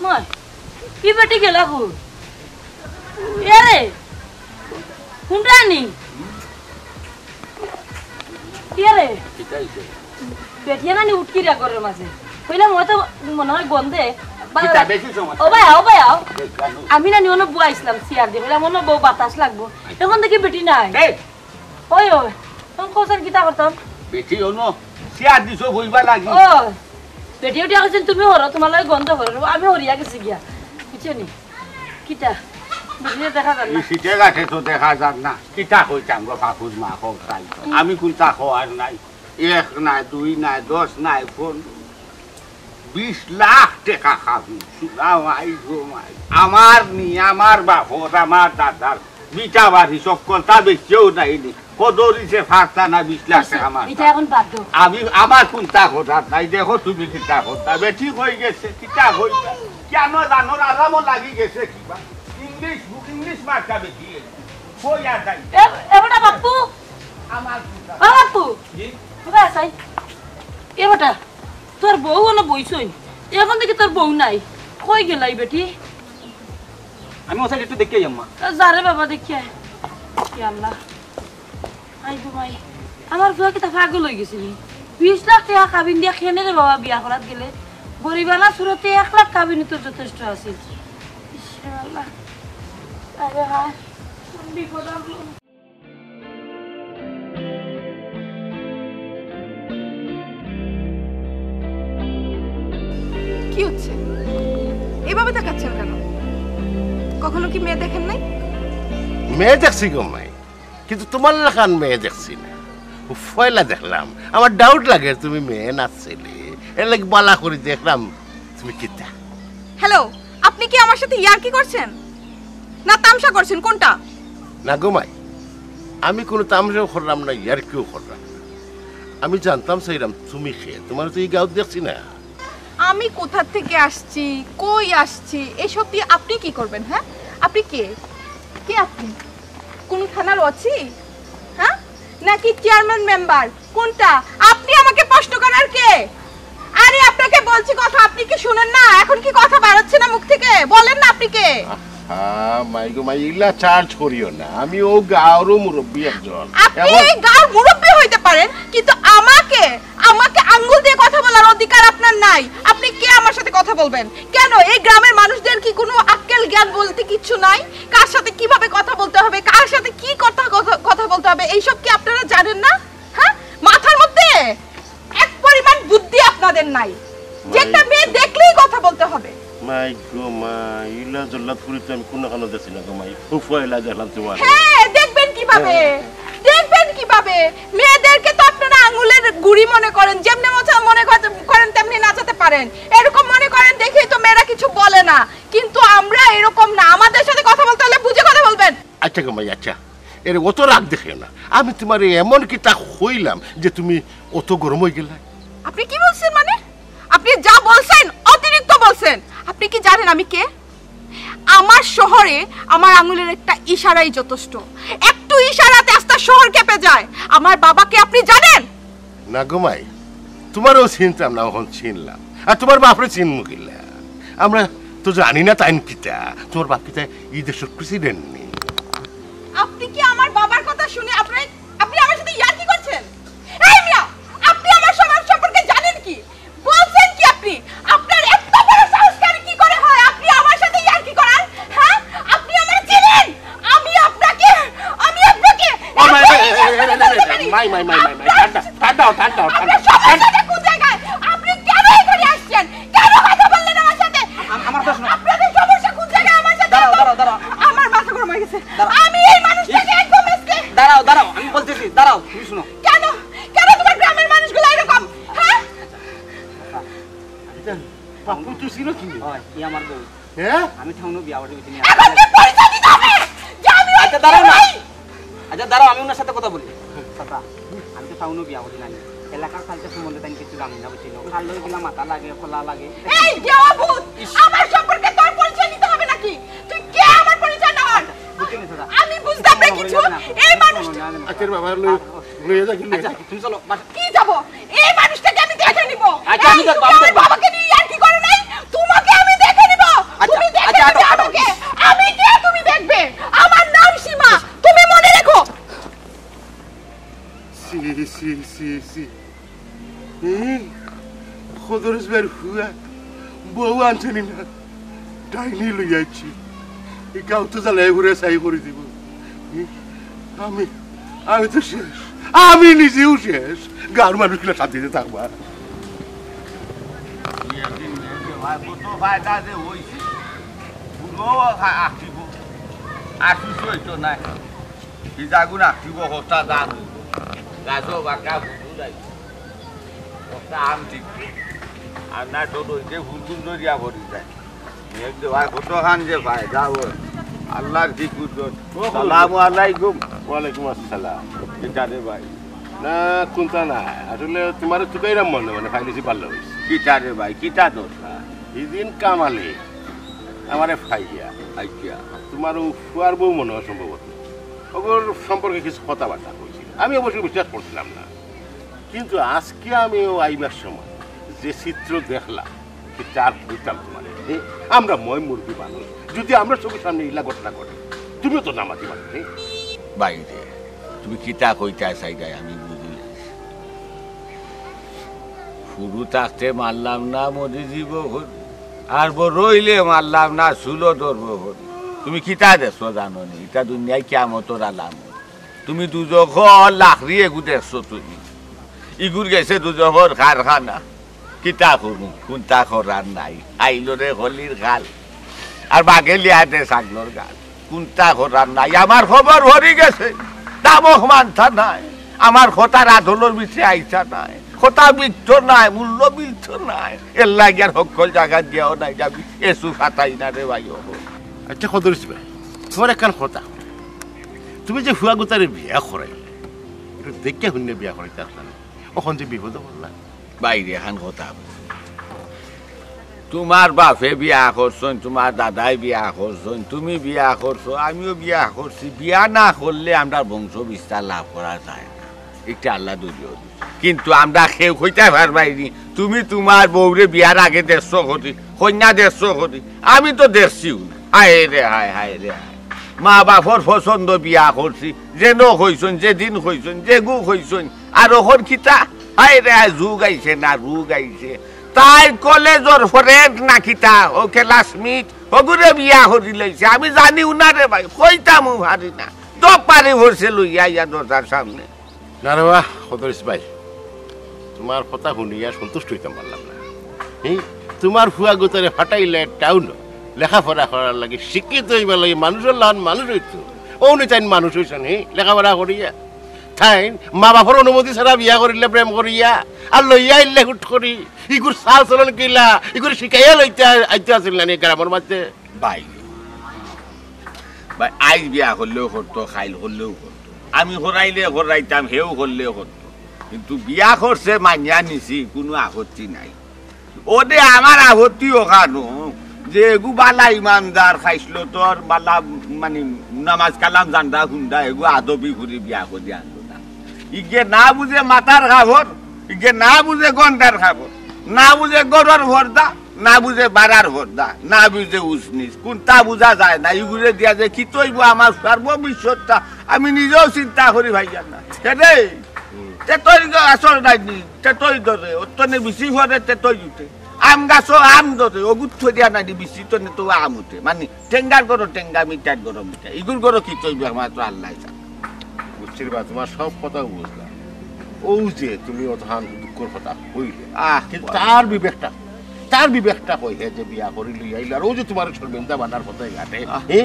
মা, কি বেটি গেলা গো? এরে, কোনটা নি? এরে, কিতা হইছে? বেটিয়ে নানি উটকিরা ঘরর মাঝে। কইলাম, হয়তো মনে হয় গন্ধে। বা- কিতা বেশি সময়? ও ভাই, ও ভাই, আও। এই কানু। আমি নানি অনো বইছিলাম চেয়ার দিয়া। কইলাম, অনো বউ বাতাস লাগবো। এখন দেখি বেটি নাই। এই! ওই, ওই। তখন কোথায় কিতা করতাম? বেটি অনো চেয়ার দিছো বইবার লাগি। ও, বেটি উঠিয়া কইছেন, তুমি হরো, তোমার লগে গন্ধ হরো। আমি হরিয়া গেছি গিয়া। বুঝছো নি? কিতা? বেটিয়ে দেখা যার না। এই সিটে গাছে তো দেখা যার না। কিতা কইতাম গো, ফাফুর মা, কও চাই। আমি কুনতা কওয়ার নাই। এক নাই, দুই নাই, দশ নাই, পনেরো, বিশ লাখ টেকা খাবি। সুরা মাই গো মাই। আমার নি, আমার বাপর, আমার দাদার ভিটা বাড়ি সব কথা বেচিও নাই নি। কদরিছে ফারতা না বিশ লাখ টেকা আমার। এটা এখন বাদ দাও। আমি, আমার কুনতা করার নাই। দেখো তুমি কিতা করতা। বেটি কই গেছে, কিতা কই? কেন জানো, আরামও লাগি গেছে কিবা। ইংলিশ, ইংলিশ মার্কা বেটি। কই আর যাই? এ, এ বেটা বাপ্পু। আমার কুনতা? ও বাপ্পু। জি? কোথায় আছাই? এ বেটা, তোর বউ অনো বইছইন। এখন দেখি তোর বউ নাই। কই গেলাই বেটি? আমি ও সাইডে একটু দেখি আই আম্মা। যা রে বাবা, দেখি আয়। কি আল্লাহ। আই গো মাই, আমার ফুয়া কিতা পাগল হই গেছে নি? বিশ লাখ টেকা কাবিন দিয়া কেনে রে বাবা বিয়া করাত গেলে? গরিবানা সুরতে এক লাখ কাবিনই তো যথেষ্ট আছিল। ইশ রে আল্লাহ। আরে হায়, কোন বিপদ আনলো। কি হচ্ছে? এভাবে তাকাচ্ছেন কেন? কখনো কি মেয়ে দেখেন নাই? মেয়ে দেখছি গো মাই, কিন্তু তোমার লাখান মেয়ে দেখছি না। পয়লা দেখলাম, আমার ডাউট লাগে তুমি মেয়ে না ছেলে। এর লাগি বালা করি দেখলাম তুমি কিতা। হ্যালো, আপনি কি আমার সাথে ইয়ার্কি করছেন না তামশা করছেন, কোনটা? না গো মাই, আমি কোনো তামশাও করলাম না, ইয়ার্কিও করলাম না। আমি জানতাম চাইলাম তুমি কে, তোমার তো এই গাঁও দেখছি না। আমি কোথা থেকে আসছি, কই আসছি, এসব দিয়ে আপনি কি করবেন? হ্যাঁ, আপনি কে? কে আপনি? কোন থানার ওসি? হ্যাঁ, নাকি চেয়ারম্যান মেম্বার? কোনটা? আপনি আমাকে প্রশ্ন করার কে? আরে, আপনাকে বলছি কথা, আপনি কি শুনেন না? এখন কি কথা বার হচ্ছে না মুখ থেকে? বলেন না আপনি কে? হ্যাঁ মাই গো মাই, ইলা চার্জ করিও না, আমি ও গাঁওরও মুরব্বী একজন। আপনি এই গাঁওর মুরব্বী হইতে পারেন, কিন্তু আমাকে, আমাকে আঙ্গুল দিয়ে কথা বলার অধিকার আপনার নাই। আপনি কে আমার সাথে কথা বলবেন? কেন, এই গ্রামের মানুষদের কি কোনো আক্কেল জ্ঞান বলতে কিচ্ছু নাই? কার সাথে কিভাবে কথা বলতে হবে, কার সাথে কি কথা কথা কথা বলতে হবে, এইসব কি আপনারা জানেন না? হ্যাঁ, মাথার মধ্যে এক পরিমাণ বুদ্ধি আপনাদের নাই, যে একটা মেয়ে দেখলেই কথা বলতে হবে। মাই গো মাই, ইলা জল্লাদপুরি তো আমি কোনোখানো দেখছি না গো মাই, খুব পয়লা দেখলাম তোমার। হ্যাঁ, দেখবেন কিভাবে? দেখবেন কিভাবে? মেয়েদেরকে তো আপনারা আঙুলের গুড়ি মনে করেন, যেমনি মজা মনে কর- করেন তেমনি নাচাতে পারেন, এরকম মনে করেন দেখেই তো মেয়েরা কিছু বলে না। কিন্তু আমরা এরকম না, আমাদের সাথে কথা বলতে হলে বুঝে কথা বলবেন। আচ্ছা গো মাই, আচ্ছা, এরে অত রাগ দেখিও না। আমি তোমারে এমন কিতা কইলাম যে তুমি অত গরম হই গেলা? আপনি কি বলছেন মানে? আপনি যা বলছেন অতিরিক্ত বলছেন। আপনি কি জানেন আমি কে? আমার শহরে আমার আঙুলের একটা ইশারাই যথেষ্ট। একটু ইশারাতে আস্তা শহর কেঁপে যায়। আমার বাবাকে আপনি জানেন? না গো মাই, তোমারেও চিনতাম না, অখন চিনলাম। আর তোমার বাপরে চিনমু কিলা? আমরা তো জানি না তাইন কিতা। তোমার বাপ কিতা ই দেশর প্রেসিডেন্ট নি? আপনি কি আমার বাবার কথা শুনে আপনি, আপনি আমার সাথে ইয়ার্কি করছেন? এই মিয়া, আপনি আমার সবার সম্পর্কে জানেন কি? দাঁড়াও, দাঁড়াও, দাঁড়াও, আপনার দাঁড়াও। সমস্যা কোন জায়গায়? আপনি কেন এখানে আসছেন? কেন কথা বললেন আমার সাথে? আম-, আমার প্রশ্ন। আপনাদের সমস্যা কোন জায়গায় আমার সাথে? দাঁড়াও, দাঁড়াও, দাঁড়াও। আমার মাথা গরম হয়ে গেছে। দাঁড়াও। আমি এই মানুষটাকে একদম আজকে দাঁড়াও, দাঁড়াও, আমি বলতেছি, দাঁড়াও, তুমি শুনো। কেন? কেন তোমার গ্রামের মানুষগুলো এরকম? হ্যাঁ? বাপু, তুই চিনো কি? হয়, ই আমার বউ। হ্যাঁ? আমি টাউনো বিয়া করি, বুঝিনি। এখন তো পরিচয় দিতে হবে যে আমি আচ্ছা, দাঁড়াও না। আচ্ছা, দাঁড়াও, আমি ওনার সাথে কথা বলি। চাচা, আমি তো টাউনো বিয়া করি নাই। এলাকার culture সম্বন্ধে তাই কিছু জানি না, বুঝিনি। কার লগে কিলা মাতা লাগে, খোলা লাগে। এই দেওয়া ভূত, ইস। আমার সম্পর্কে তোর পরিচয় দিতে হবে নাকি? তুই কে আমার পরিচয় নেওয়ার? আচ্ছা, বুঝিনি, চাচা। আমি বুঝতাম না কিছু। এই মানুষটা আচ্ছা, বাবা, লই-, লইয়া যা, কি লইয়া আচ্ছা, যা? তুমি চলো, বাসা কি যাব? এই মানুষটাকে আমি দেখে নিব। আচ্ছা, আমি এই, দেখবো, তুমি আমি আমার দেখবো। বাবাকে নিয়ে ইয়ার্কি করো নাই? তোমাকে আমি দেখে নিব। আচ্ছা, তুমি দেখে আচ্ছা, নিবে আটো, আটো। আমাকে। আমি কে তুমি দেখবে? আমার নাম সীমা। তুমি মনে রেখো। সি, সি, সি, সি। এই, খোদরস ভাইর হুয়া, বউ আনছে নি না? ডাইনি লই আইছি। এই গাঁও তো জ্বালায় ঘুরে ছাই করে দিব। আমি, আমি তো শেষ। আমি নিজেও শেষ। গাঁওর মানুষগুলো শান্তিতে থাকবা। কত ফায়দা যে হইছে। বুড়ো আ-, আঁকিব। আঁকিস হইতো না। কি জাগুন আঁকিব, হতা দাঁত হইব। গাছও বাঁকা, বুঝু যাইব। হতা আম ঠিক। আর না তো রইতে ফুলগুন ধরিয়া ভরি যায়। মেঘ দেওয়ায় কতখান যে ফায়দা অয়। আল্লাহর কি কুদরত। ও, সালামু আলাইকুম। ওয়ালাইকুম আসসালাম। কিতা রে ভাই? না, কুন্তা না। আসলে তোমারে তুকাইরাম মনে মনে, ফাইলিছি ভালা অইছে। কিতা রে ভাই, কিতা দরকার? হিদিন কামালে আমারে ফাইয়া। আচ্ছা। তোমার অউ ফুয়ার বউ মনে অয় সম্ভবত। অগুর সম্পর্কে কিছু কথাবার্তা কইছিল। আমি অবশ্য বিশ্বাস করছিলাম না। কিন্তু আজকে আমি অউ আইবার সময় যে চিত্র দেখলাম, কিতা আর কইতাম তোমারে। এ, আমরা ময়-মুরব্বি মানুষ, যদি আমরার চোখের সামনে ইলা ঘটনা ঘটে, তুমিও তো নামাজি মানুষ, এ? ভাইরে, তুমি কিতা কইতায় চাইরায় আমি বুঝিলাইছি। ফুরু থাকতে মারলাম না, মরি যিবো করি। আর বড় অইলে মারলাম না, চুলো ধরবো করি। তুমি কিতা দেখছো জানো নি? ইটা দুনিয়ার কিয়ামতর আলামত। তুমি দুজখর লাকড়ি এগু দেখছো তুমি। ইগুর গেছে দুজখর কারখানা। কিতা করমু? কুন্তা করার নাই। আইলো রে কলির কাল। আর বাঘে লিয়া দে ছাগলর গাল। কুন্তা করার নাই। আমার খবর হরি গেছে। দামক মানতা নায়। আমার কথার আদলর ভিতরে আইতা নায়। কথা বিকতো নায়, মূল্য মিলতো নায়। এরলাগি আর হক্কল জাগা দিয়াও নাই যাবি। এসু খাতাই না রে ভাই, ওহো। আচ্ছা, খোদরস ভাই, তোমার একখান কথা। তুমি যে ফুয়াগুতারে বিয়া করাইলে, একটু দেখিয়া হুনিয়া বিয়া করাইতা আছলা না? অখন যে বিপদো পড়লা। ভাইরে, এখান কথা বুঝ। তোমার বাপে বিয়া করছইন, তোমার দাদায় বিয়া করছইন, তুমি বিয়া করছো, আমিও বিয়া করছি। বিয়া না করলে আমরার বংশ বিস্তার লাভ করা যায় না। ইটা আল্লায় দরিয়াও দিছে। কিন্তু আমরা কেউ কইতায় পারবায় নি, তুমি তোমার বউরে বিয়ার আগে দেখছো করি, কইন্যা দেখছো করি। আমি তো দেখছিউ না। হায় রে হায়, হায় রে হায়। মা-বাপর পছন্দ বিয়া করছি, যেন কইছইন, যেদিন কইছইন, যেগু কইছইন। আর অখন কিতা? হায় রে হায়, যুগ আইছে না, রোগ আইছে। তাইর কলেজর friend না কিতা, অউ classmate, অগুরে বিয়া করিলাইছে। আমি জানিউ না রে ভাই, কইতামও পারি না। দপ পারি পড়ছে লইয়া আইয়া দরজার সামনে। না রে বা, খোদরস ভাই, তোমার কথা হুনিয়া সন্তুষ্ট অইতাম পারলাম না। হি, তোমার ফুয়াগুতারে ফাটাইলে টাউনো লেখাপড়া করার লাগি, শিক্ষিত অইবার লাগি, মানুষর লাখান মানুষ অইতো। অউ নি তাইন মানুষ অইছইন, হি, লেখাপড়া করিয়া। তাইন মা-বাপর অনুমতি ছাড়া বিয়া করিলে প্রেম করিয়া, আর লইয়া আইলে হুট করি। ইগুর চাল-চলন কিলা, ইগুরে শিখাইয়া লইতা আইতা আছিল না নি গ্রামর মাঝে? ভাই, ভাই, আইজ বিয়া করলেও করতো, কাইল করলেও করতো। আমি করাইলে করাইতাম, হেউ করলেও করতো। কিন্তু বিয়া করছে, মানিয়া নিছি, কুনু আপত্তি নাই। অউ দে আমার আপত্তি অখানো যে এগু বালা ইমানদার, খাইছলতর বালা, মানি নামাজ কালাম জানদা হুনদা, এগু আদবি করি বিয়া করি আনলো না। ইগে না বুঝে মাথার কাপড়, ইগে না বুঝে গন্ডার কাপড়, না বুঝে গরর পর্দা, না বুঝে বাড়ার পর্দা, না বুঝে উসনিস, কুন্তা বুঝা যায় না। ইগুরে দিয়া যে কিতা অইবো আমার সর্বভবিষ্যৎটা, আমি নিজেও চিন্তা করি পাইয়ার না। কেনে? তেতই গাছর নাই নি, তেতই ধরে, অতনে বেশি পড়ে তেতই উঠে। আম গাছো আম ধরে, অগুত থইয়া নাই নি, বেশি তনে তো আম উঠে। মানি, টেঙ্গার ঘরো টেঙ্গা, মিঠার ঘরো মিঠা। ইগুর ঘরো কিতা অইবো আমার তো আল্লায় জানে। বুঝছি রে বা, তোমার সব কথা বুঝলাম। ও যে তুমি অতখান দুঃখর কথা কইলে, আহ, কিন্তু তার বিবেকটা, তার বিবেকটা কই? হে যে বিয়া করি লই আইল, আর ও যে তুমার শর্মিন্দা বানার পথে ঘাটে, আহ। হে,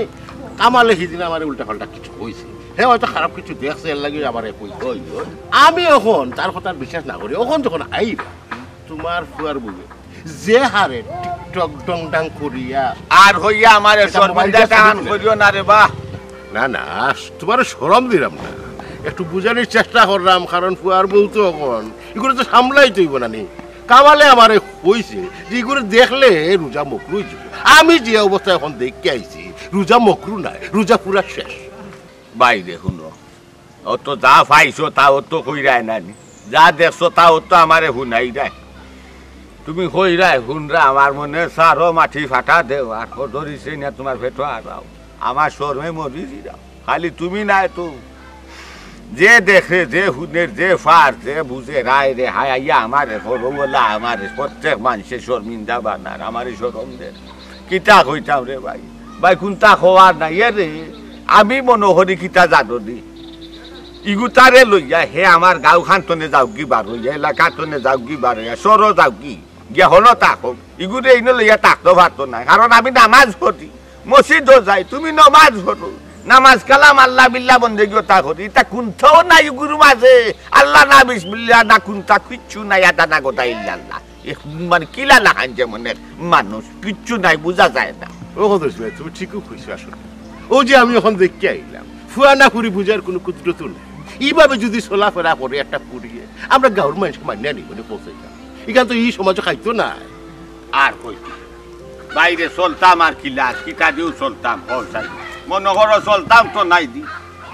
কামালে হিদিন আমারে উল্টা পাল্টা কিছু কইছে, হে হয়তো খারাপ কিছু দেখছে, এর লাগি আমারে কইছে। ওই, ওই। আমি অখন তার কথা বিশ্বাস না করি, অখন যখন আইবা, তুমার ফুয়ার বউয়ে যে হারে টিকটক ডং ডাং করিয়া আর হইয়া আমারে এটা মোবাইল শর্মিন্দা দিয়ে টান ছবি তুলে। করিও না রে বা। না, না, তুমারে শরম দিলাম না, একটু বুঝানির চেষ্টা করলাম, কারণ ফুয়ার বউ তো অখন ইগুরে তো সামলাইতে অইবো না নি। কামালে আমারে কইছে যে ইগুরে দেখলে রোজা মকরু অইযিবো। আমি যে অবস্থায় অখন দেখিয়া আইছি, রোজা মকরু নায়, রোজা পুরা শেষ। বাইরে হুনো, অত যা পাইছো তা অত কইরায় না নি, যা দেখছো তা অত আমারে হুনাইরায়। তুমি কইরায় হুনরা, আমার মনে সারো মাটি ফাটা দেও, আর হদরিছে না তুমার পেটো আরাও। আমার শরমে মরি যিরাম। খালি তুমি নায় তো, যে দেখে, যে হুনের, যে ফার, যে বুঝে, রায় রে হায় আইয়া আমারে করো বলা, আমারে প্রত্যেক মানষে শর্মিন্দা বানার, আমারে শরম দের। কিতা কইতাম রে ভাই, ভাই কুনতা কওয়ার নাই। এ রে, আমি মনো করি কিতা জানো নি, ইগুতারে লইয়া হে আমার গাঁও খান তনে যাউকগি বার অইয়া, এলাকা তনে যাউকগি বার অইয়া, শহরো যাউকগি, গিয়া হনো থাকো। ইগুরে ইনো লইয়া থাকতো পারতো নায়, কারণ আমি নামাজ পড়ি, মসজিদো যাই, তুমি নমাজ পড়ো, নামাজ কালাম আল্লাহ বিল্লাহ বন্দেগি অতা করি, ইতা কুনতাও নাই ইগুর মাঝে। আল্লাহ না বিসমিল্লাহ না কুনতা কিচ্ছু নাই, আদা না গোদা ইল্লাল্লাহ। এ মানে কিলা লাখান যেমন এক মানুষ, কিচ্ছু নাই, বুঝা যায় না। ও হদরিছ ভাই, তুমি ঠিকউ কইছো আসলে। ও যে আমি অখন দেখিয়া আইলাম, ফুয়া না ফুরি বুঝার কুনু কুদরতও নাই। ইভাবে যুদি চলাফেরা করে একটা ফুরিয়ে, আমরা গাঁওর মানষে মানিয়া নিবো নি কওছাইন? ইখান তো ই সমাজো খাইতো নায়। আর কইতে বাইরে চলতাম আর কিলা, কিতা দিও চলতাম, কওছাইন? মনো করো চলতাম তো নাই দি,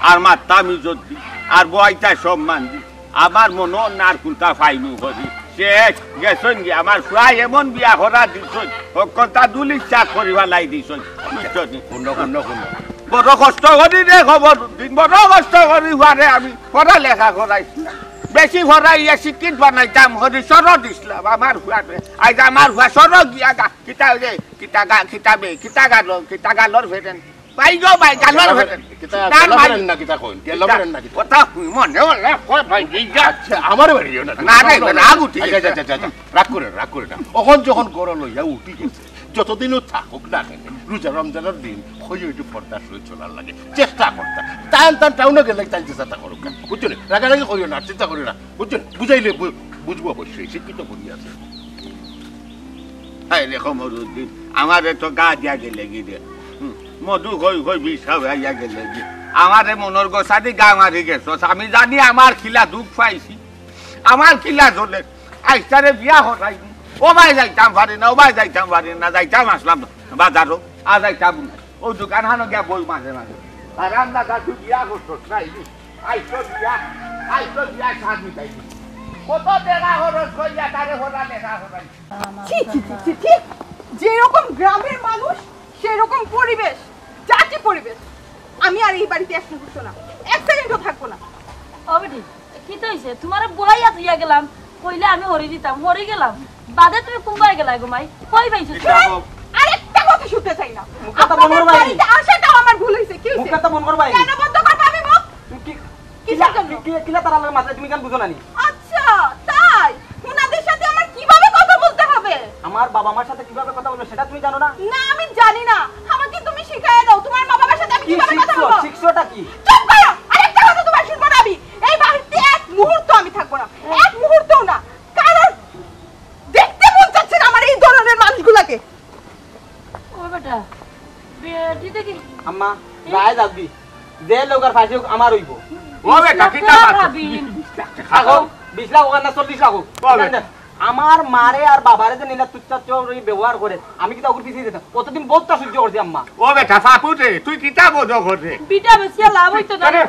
আর মারতাম ইজ্জত দি, আর বওয়াইতা সম্মান দি। আমার মনো অর না আর কুনতা পাইমু করি। শেষ, গেছইন গি, আমার ফুয়ায় এমন বিয়া করা দিছইন, হক্কলতা দুলিচ্ছা করি ফালাই দিছইন। বুঝছো নি? হুনো, হুনো, হুনো। বড় কষ্ট করি রে খবর দিন, বড় কষ্ট করি ফুয়ারে আমি পড়ালেখা করাইছলাম। বেশি পড়াইয়া শিক্ষিত বানাইতাম করি শহরো দিছলাম আমার ফুয়ারে। আইজ আমার ফুয়া শহরো গিয়া গা, কিতা অইরে, কিতা গা, কিতা বে, কিতা গালো, কিতা গালর ফেরেন। ভাই গো ভাই, গালর ফেরেন। কিতা, তার গালর ভাই। ফেরেন না কিতা কইন? গেল কিতা? ফেরেন না কিতা? কথা হুই মনে অইলে কয় ভাই, এই যা। আচ্ছা, আমার বাড়িও না। না রে, না, না, না, উঠি আচ্ছা, গেছে। আচ্ছা, আচ্ছা, আচ্ছা, রাগ করে, রাগ করে না। অখন যখন ঘরো লইয়া উঠি গেছে, যতদিনও থাকুক না কেন, রোজা রমজানর দিন, কই ওই যে পর্দার সহিত চলার লাগি চেষ্টা করতা। তান তান টাউনো গেলে তাই চেষ্টা করুক না। বুঝছো নি? রাগারাগি করিও না, চিন্তা করিও না। বুঝছো নি? বুঝাইলে বু-, বুঝবো অবশ্যই, শিক্ষিত করি আছে। হায় রে কমরুদ্দিন, আমারে তো গা দিয়া গেলে গি রে। হুম, মধু কই কই বিষ খাওয়াইয়া গেলে গি। আমারে মনর গোসাদি গা মারি গেছস। আমি জানি আমার কিলা দুখ পাইছি, আমার কিলা জ্বলে। আইজ তারে বিয়া করাই দি। ও ভাই যাইতাম পারি না, ও ভাই যাইতাম পারি না, যাইতাম আছলাম বাজারো, আর যাইতাম না। ও দোকান হানো গিয়া বই মাঝে মাঝে। আর আমরা দাদু বিয়া করছস না, এই আইজ তো বিয়া, আইজ তো বিয়া সাত মিটাই দি। কত টাকা খরচ করিয়া তারে করা লেখা করাই। ছি, ছি, ছি, ছি, ছি। যেরকম গ্রামের মানুষ, সেরকম পরিবেশ, জাতি পরিবেশ। আমি আর এই বাড়িতে এক মুহূর্ত না, এক সেকেন্ডও থাকবো না। ও বেটি, কিতা অইছে? তুমারে বওয়াইয়া থইয়া গেলাম, কইলে আমি হরি দিতাম, হরি গেলাম। বাদে তুমি কুনবায় গেলায় গো মাই? কই পাইছো তুমি? আরেকটা কথা শুনতে চাই না। মুখটা বন্ধ করো ভাই। বাড়িতে আসাটাও আমার ভুল অইছে। কি অইছে? মুখটা বন্ধ করো ভাই। কেন বন্ধ করবো আমি মুখ? তুমি কি, কিসের জন্য? কি, কি, কিলা তারা লাগে মাথায় তুমি কেন বুঝো না নি? আচ্ছা, তাই? ওনাদের সাথে আমার কিভাবে কথা বলতে হবে? আমার বাবা মার সাথে কিভাবে কথা বলবে সেটা তুমি জানো না? না, আমি জানি না। আমাকে তুমি শিখাই দাও, তোমার মা বাবার সাথে আমি কি কিভাবে কথা শিখছো? বলবো? শিখছোটা কি? চুপ করো! আরেকটা কথা তোমার শুনবো না আমি। এই বাড়িতে এক মুহূর্ত আমি থাকবো না, এক মুহূর্তও না। কারণ দেখতে মন চাচ্ছে না আমার এই ধরনের মানুষগুলাকে। ও বেটা, বেটি দেখি। আম্মা, এ? রায় যাবি। যে লোক আর ফাঁসি হোক, আমার অইবো। ও বেটা, কিতা মাতো? বিশ লাখ টাকা। রাখো, বিশ লাখ হোক আর না চল্লিশ লাখ হোক। ও বেটা। আমার মারে আর বাবারে যে নিলা তুচ্ছাচ্ছ ব্যবহার করে, আমি কিতা ওগুর পিছিয়ে যেতাম? অতদিন বহুত তো সহ্য করছি আম্মা। ও বেটা, ফাপুটে, তুই কিতা বোঝো করে? বিটা বেশি লাভ অইতো না। আরে,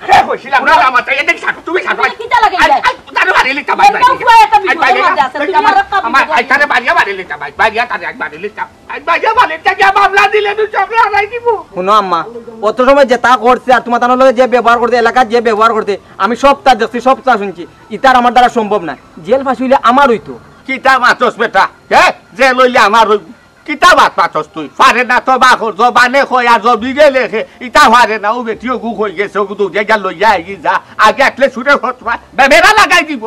হে কইছিলাম না, আমার তাই এদিকে থাকো, তুমি থাকো। তুমি কিতা লাগাই আই, যায়? আই, তারে বাড়ি লিখা ভাই, এরকম বাড়ি। ফুয়া একটা আই, বিপদের বাড়ি, মধ্যে আছে, তুমি আমার, আর একটা আমার, বিপদের আই, তারে মধ্যে। বাড়ি, বাড়ি লিখা ভাই, বাড়ি, তারে আই, বাড়ি লিখা। আই, বাড়ি, বাড়ি লিখা, গিয়া মামলা দিলে তুই সব হারাই দিব। হুনো আম্মা, অত সময় যেতা করছে আর তুমার তানোর লগে যে ব্যবহার করছে, এলাকাত যে ব্যবহার করছে, আমি সবতা দেখছি, সবতা শুনছি। ইতার আমার দ্বারা সম্ভব না। জেল ফাঁসি অইলে আমার অইতো। কিতা মাতস বেটা? হে? জেল অইলে আমার অইবো? কিতা মাত মাতস তুই? পারে না তো বাকর, জবানে কয় আর জমিনে লেখে। ইতা পারে না, ও বেটি ওগু কই গেছে, ওগু দৌড়িয়া গিয়া লইয়া আইগি যা। আগে একলে সুরে হতবা, বেবেরা লাগাই দিব।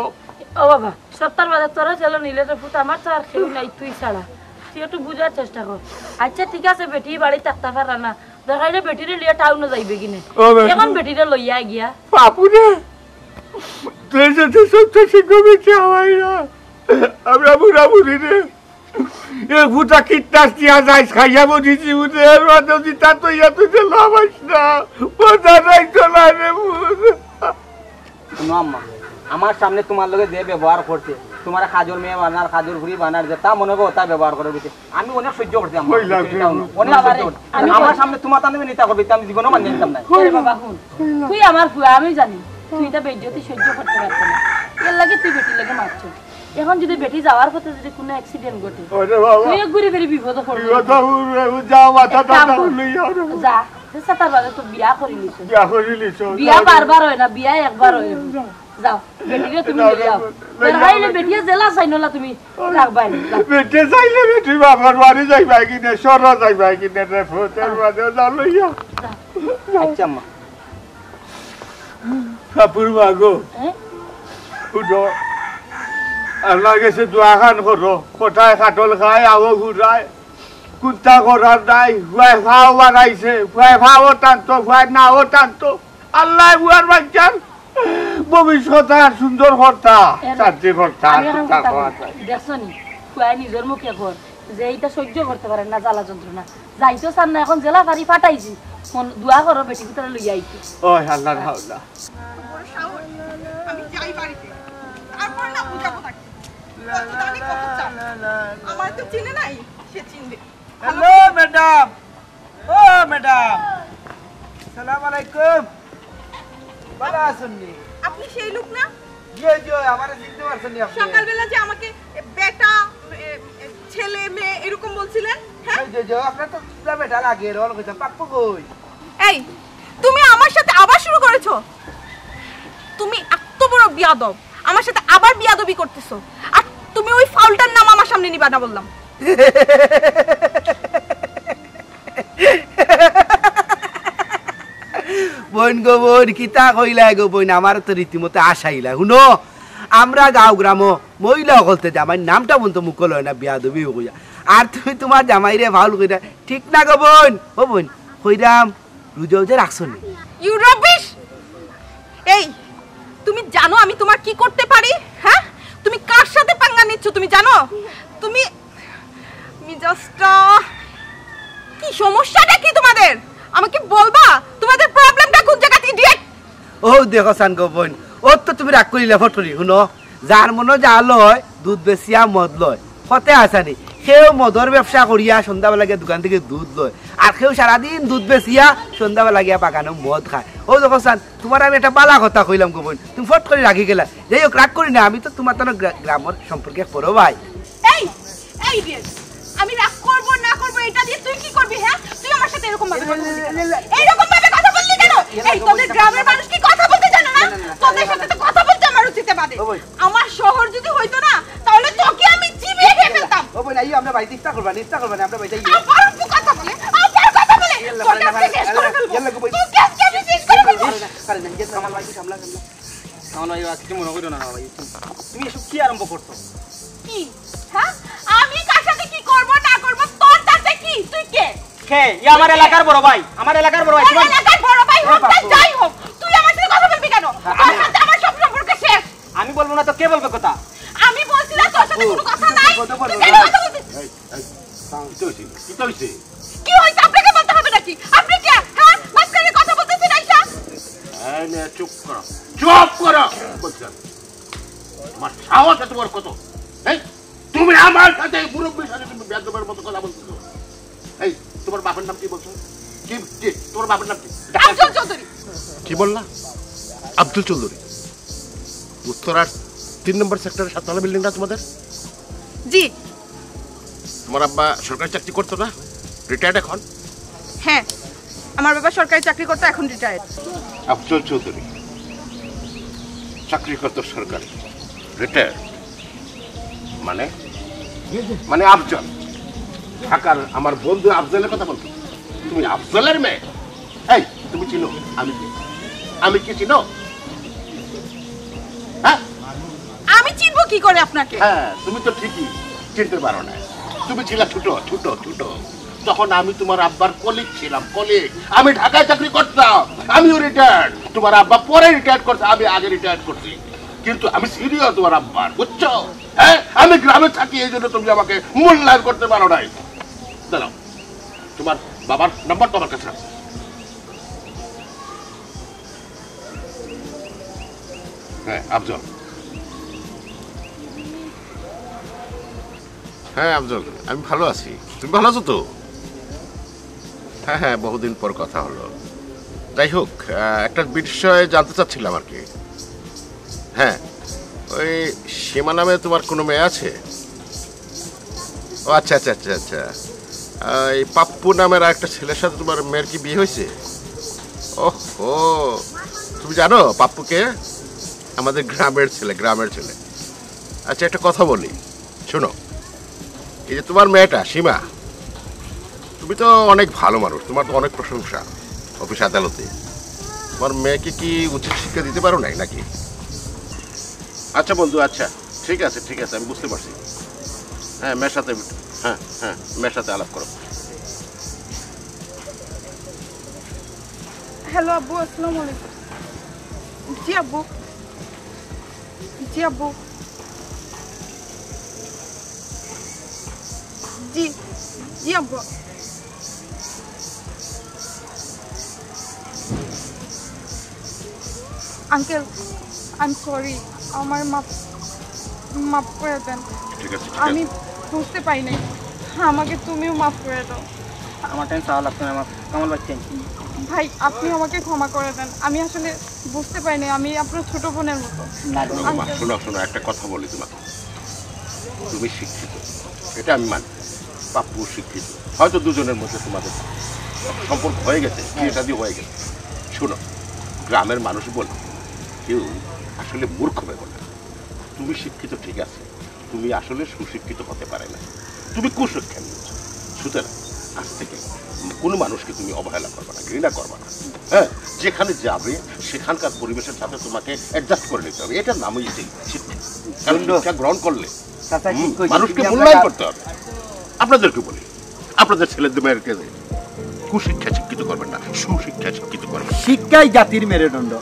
ও বাবা, সত্তর বাজার তোরা চলো নিলে তো ফুত, আমার তো আর কেউ নাই তুই ছাড়া। তুই একটু বুঝার চেষ্টা কর। আচ্ছা ঠিক আছে, বেটি বাড়ি থাকতে পারা না, দেখাইলে বেটিরে লিয়া টাউনো যাইবে কিনে। ও বেটি। এখন বেটিরে লইয়া গিয়া। বাপুরে, তুই যদি সত্য সিংহ বেঁচে হওয়াই না, আমরা বুড়া বুড়ি রে। এ ফুটা কিটনাস দিয়া যাইস, খাইয়া বলিছি বুঝে, এর মাঝে যদি তা তো ইয়া তুই যে লাভাইস না, মজা নাই তো না রে বুঝ। শুনো আম্মা, আমার সামনে তোমার লগে যে ব্যবহার করছে, তোমার কাজর মেয়ে বানার, কাজর ফুরি বানার, যে তা মনে করো তা ব্যবহার করে দিছে। আমি অনেক সহ্য করছি আম্মা। কইলাম কি? অনেক সহ্য করছি। আমি আমার সামনে তোমার তানবে নিতা করবে, তা আমি জীবনও মানিয়ে নিতাম না। এরে বাবা, হুন, তুই আমার ফুয়া, আমি জানি তুই এটা বেইজ্জতি সহ্য করতে পারতে না, এর লাগি তুই বেটির লগে মারছ। এখন যদি বেটি যাওয়ার পথে যদি কোনো অ্যাক্সিডেন্ট ঘটে, ওরে বাবা। তুই এক ঘুরে ফিরে বিপদে পড়বি। বিপদে পড়বি, যাও, মাথা এক কাম টাথা কর। লইয়া ওরে বাবা। যা, যে সাতার বাদে তো বিয়া করিলিছ। বিয়া করিলিছ। বিয়া বারবার হয় না, বিয়া একবার হয়। যাও, বেটিরে তুমি লইয়া আও। লইয়া আও। বেটিয়ে জেলা চাই নলা তুমি রাখবাই না, যাও। বেটে চাইলে বেটি বাবার বাড়ি যাইবাই কিনে, সরা যাইবাই কিনে রে, ফুতের বাদে যাও লইয়া। আচ্ছা, মা। বাপুর মা গো। হ্যাঁ? উঠো। আল্লাহর কাছে দোয়া খান করো। কোথায় কাটল খায়, আও ঘুরায়। কুন্তা করার নাই। ফুয়ায় ফাও বানাইছে। ফুয়ায় ফাও টানতো, ফুয়ায় নাও টানতো। আল্লাহ বুয়ার বাচ্চার ভবিষ্যৎ আর সুন্দর করতা, এর শান্তি করতা, আমি এখন সুন্দর কথা করতা। কই। দেখছো নি? ফুয়ায় নিজের মুখে কর যে এইটা সহ্য করতে পারে না জ্বালা যন্ত্রণা। যাইতো চান না, এখন জেলা ফারি ফাটাইছি। মন দোয়া করো, বেটি ভিতরে লইয়া আইতে। ওই আল্লাহর হাওলা। বড় সাহস। আমি যাই বাড়িতে। তারপর না বুঝাবো তাকে। কত দামি কত চাপ। আমার তো চিনে নাই, সে চিনবে। Hello, madam. ও, ম্যাডাম। সালাম আলাইকুম। ভালো আছেন নি? আপনি সেই লোক না? জি, জি, আমারে চিনতে পারছেন নি আপনি? সকালবেলা যে আমাকে, এ, বেটা, এ, এ, ছেলে, মেয়ে এরকম বলছিলেন, হ্যাঁ? জি, জি, জি, আপনার তো পুরা বেটা লাগে, এর অনেক হইতাম। পাপ্পু কই? এই, তুমি আমার সাথে আবার শুরু করেছো? তুমি এত বড় বিয়াদব, আমার সাথে আবার বিয়াদবি করতেছো। আর তুমি ওই ফাউলটার নাম আমার সামনে নিবা না বললাম। বইন গো বইন, কিতা কইলা গো বইন, আমার তো রীতিমতো আশাইলা। হুনো, আমরা গাঁও গ্রামো মহিলা অকলতে জামাইর নামটা বন্ধ মুখ লয় না, বিয়াদবি কইয়া। আর তুমি তোমার জামাইরে ফাউল কইরা, ঠিক না গো বইন? ও বইন, কইরাম, রোজা উজা রাখছো নি? You rubbish! এই, তুমি জানো আমি তোমার কি করতে পারি? হ্যাঁ, তুমি কার সাথে পাঙ্গা নিচ্ছ তুমি জানো? তুমি মিজাজটা, কি সমস্যাটা কি তোমাদের? আমাকে বলবা তোমাদের প্রবলেমটা কোন জায়গাতে, ইডিয়েট? ও দেখো সান গো বইন, ও তো তুমি রাগ করিলে ফট করি। হুনো, যার মনো যা লয়, দুধ বেচিয়া মদ লয়। কতে আছানি, কেউ মদর ব্যবসা করিয়া সন্ধ্যাবেলা গিয়া দোকান থাকি দুধ লয়, আর কেউ সারাদিন দুধ বেচিয়া সন্ধ্যাবেলা গিয়া বাগানো মদ খায়। ও দেখো সান, তোমার আমি একটা বালা কথা কইলাম গো বইন, তুমি ফট করি রাগি গেলা। যাই হোক, রাগ করি না, আমি তো তোমার তো গ্রা-, গ্রামর সম্পর্কে বড় ভাই। এই, এই রে, আমি রাগ করব না করব এটা দিয়ে তুই কি করবি, হ্যাঁ? তুই আমার সাথে এরকম ভাবে কথা বললি কেন? এরকম ভাবে কথা বললি কেন? এই, তোদের গ্রামের মানুষ কি কথা বলতে জানে না? তোদের সাথে তো কথা বলতে আমার উচিত বাদে। ও বইন। আমার শহর যদি হইতো না, তাহলে তোকে আমি চিবিয়ে খেয়ে ফেলতাম। ও বইন, আইও, আমরা বাড়িতে ইফতার করবা, ইফতার করবা না, আমরা বাড়িতে আইও। আবার কথা বলে, আবার কথা বলে। তোকে আজকে শেষ করে ফেলবো। ইয়াল্লা গো বইন। তোকে আজকে আমি শেষ করে ফেলবো। আরে না, আরে না, ইয়াল্লা, আমার বাড়িতে সামলা, সামলা। আমার ভাই, কিছু মনে করো না, ভাই। তুমি এসব কি আরম্ভ করছো? কি? হ্যাঁ? আমি কার সাথে কি করব না করব, তোর তাতে কি? তুই কে? কে? ই আমার এলাকার বড় ভাই, আমার এলাকার বড় ভাই। তোর তোমার এলাকার বড় ভাই এ হোক, তার বাপু। যাই হোক, তুই আমার সাথে কথা বলবি কেন? আ-, তোর আমি সাথে আমার সব সম্পর্ক শেষ। আমি বলবো না তো কে বলবে কথা? আমি বলছি না তোর সাথে কোনো কথা নাই। কথা বলবো তুই কেন না। কথা বলছিস? এই, এই, কিতা হইছে? কিতা হইছে? কি হইছে? আপনাকে বলতে হবে নাকি? আপনি কে? হ্যাঁ? মাঝখানে কথা বলতেছেন আইসা? এই নে, চুপ করো। চুপ করো! বলছি আমি। তোমার সাহস এত বড় কত? এই, তুমি আমার সাথে, এই মুরব্বীর সাথে তুমি বেয়াদবের মতো কথা বলতেছো? এই, তোমার বাপের নাম কি বলছো? কি, কি? তোমার বাপের নাম কি? আব্দুল চৌধুরী। কি বললা? আব্দুল চৌধুরী। উত্তরার তিন নম্বর সেক্টরের সাততলা বিল্ডিংটা তোমাদের? জি। তোমার আব্বা সরকারি চাকরি করতো না? রিটায়ার্ড এখন? হ্যাঁ, আমার বাবা সরকারি চাকরি করতো, এখন রিটায়ার্ড। আফজল চৌধুরী চাকরি করতো সরকারি, রিটায়ার্ড। মানে? মানে আফজল। ঢাকার আমার বন্ধু আফজলের কথা বলছো। তুমি আফজলের মেয়ে? এই, তুমি চিনো আমি কে? আমি কে চিনো? হ্যাঁ, আমি চিনবো কি করে আপনাকে? হ্যাঁ, তুমি তো ঠিকই চিনতে পারো না। তুমি ছিলা ছোট ছোট ছোট, তখন আমি তোমার আব্বার কলিগ ছিলাম, কলিগ। আমি ঢাকায় চাকরি করতাম, আমিও রিটায়ার্ড। তোমার আব্বা পরে রিটায়ার্ড করছে, আমি আগে রিটায়ার্ড করছি। কিন্তু আমি সিনিয়র তোমার আব্বার, বুঝছো? হ্যাঁ, আমি গ্রামে থাকি, এই জন্য তুমি আমাকে মূল্যায়ন করতে পারো নাই। দাঁড়াও, তোমার বাবার নাম্বার তো আমার কাছে আছে। হ্যাঁ, আফজল। হ্যাঁ আফজল, আমি ভালো আছি। তুমি ভালো আছো তো? হ্যাঁ হ্যাঁ, বহুদিন পর কথা হলো। যাই হোক, আহ, একটা বিষয়ে জানতে চাচ্ছিলাম আর কি। হ্যাঁ, ওই সীমা নামে তোমার কোনো মেয়ে আছে? ও আচ্ছা আচ্ছা আচ্ছা আচ্ছা। আহ, এই পাপ্পু নামের একটা ছেলের সাথে তোমার মেয়ের কি বিয়ে হয়েছে? ওহো, তুমি জানো পাপ্পুকে? আমাদের গ্রামের ছেলে, গ্রামের ছেলে। আচ্ছা, একটা কথা বলি, শোনো। এই যে তোমার মেয়েটা সীমা, তুমি তো অনেক ভালো মানুষ, তোমার তো অনেক প্রশংসা অফিস আদালতে। তোমার মেয়েকে কি উচিত শিক্ষা দিতে পারো নাই নাকি? আচ্ছা বন্ধু, আচ্ছা, ঠিক আছে, ঠিক আছে, আমি বুঝতে পারছি। হ্যাঁ, মেয়ের সাথে, হ্যাঁ হ্যাঁ, মেয়ের সাথে আলাপ করো। হ্যালো আব্বু, আসসালামু আলাইকুম। জি আব্বু, জি আব্বু, জি, জি আব্বু। আঙ্কেল, আই এম সরি, আমার মাফ, মাফ করে দেন। ঠিক আছে, ঠিক আমি আছে। বুঝতে পারি নাই, আমাকে তুমিও মাফ করে দাও। আমার টাইম চাওয়া লাগতো না, আমার কামাল বাচ্চা। ভাই, আপনি আমাকে ক্ষমা করে দেন, আমি আসলে বুঝতে পারি নাই, আমি আপনার ছোট বোনের মতো। না গো। শোনো মা, শোনো, শোনো, একটা কথা বলি তোমাকে। তুমি শিক্ষিত, এটা আমি মানি। পাপ্পু শিক্ষিত, হয়তো দুজনের মধ্যে তোমাদের সম্পর্ক হয়ে গেছে, বিয়ে শাদী হয়ে গেছে। শোনো, গ্রামের মানুষ বলে কেউ আসলে মূর্খ হবে না। তুমি শিক্ষিত ঠিক আছে, তুমি আসলে সুশিক্ষিত হতে পারে না। তুমি কুশিক্ষা নিয়েছো। সুতরাং আজ থেকে কোনো মানুষকে তুমি অবহেলা করবে না, ঘৃণা করবে না। হ্যাঁ, যেখানে যাবে সেখানকার পরিবেশের সাথে তোমাকে অ্যাডজাস্ট করে নিতে হবে। এটার নামই হচ্ছে শিক্ষা। কারণ শিক্ষা গ্রহণ করলে চাচা ঠিক হুম, কইছে, মানুষকে তুমি মূল্যায়ন আপনার করতে হবে। আপনাদেরকে বলি, আপনাদের ছেলেদের মেয়েদেরকে কুশিক্ষা শিক্ষিত করবেন না, সুশিক্ষা শিক্ষিত করবেন। শিক্ষাই জাতির মেরুদণ্ড।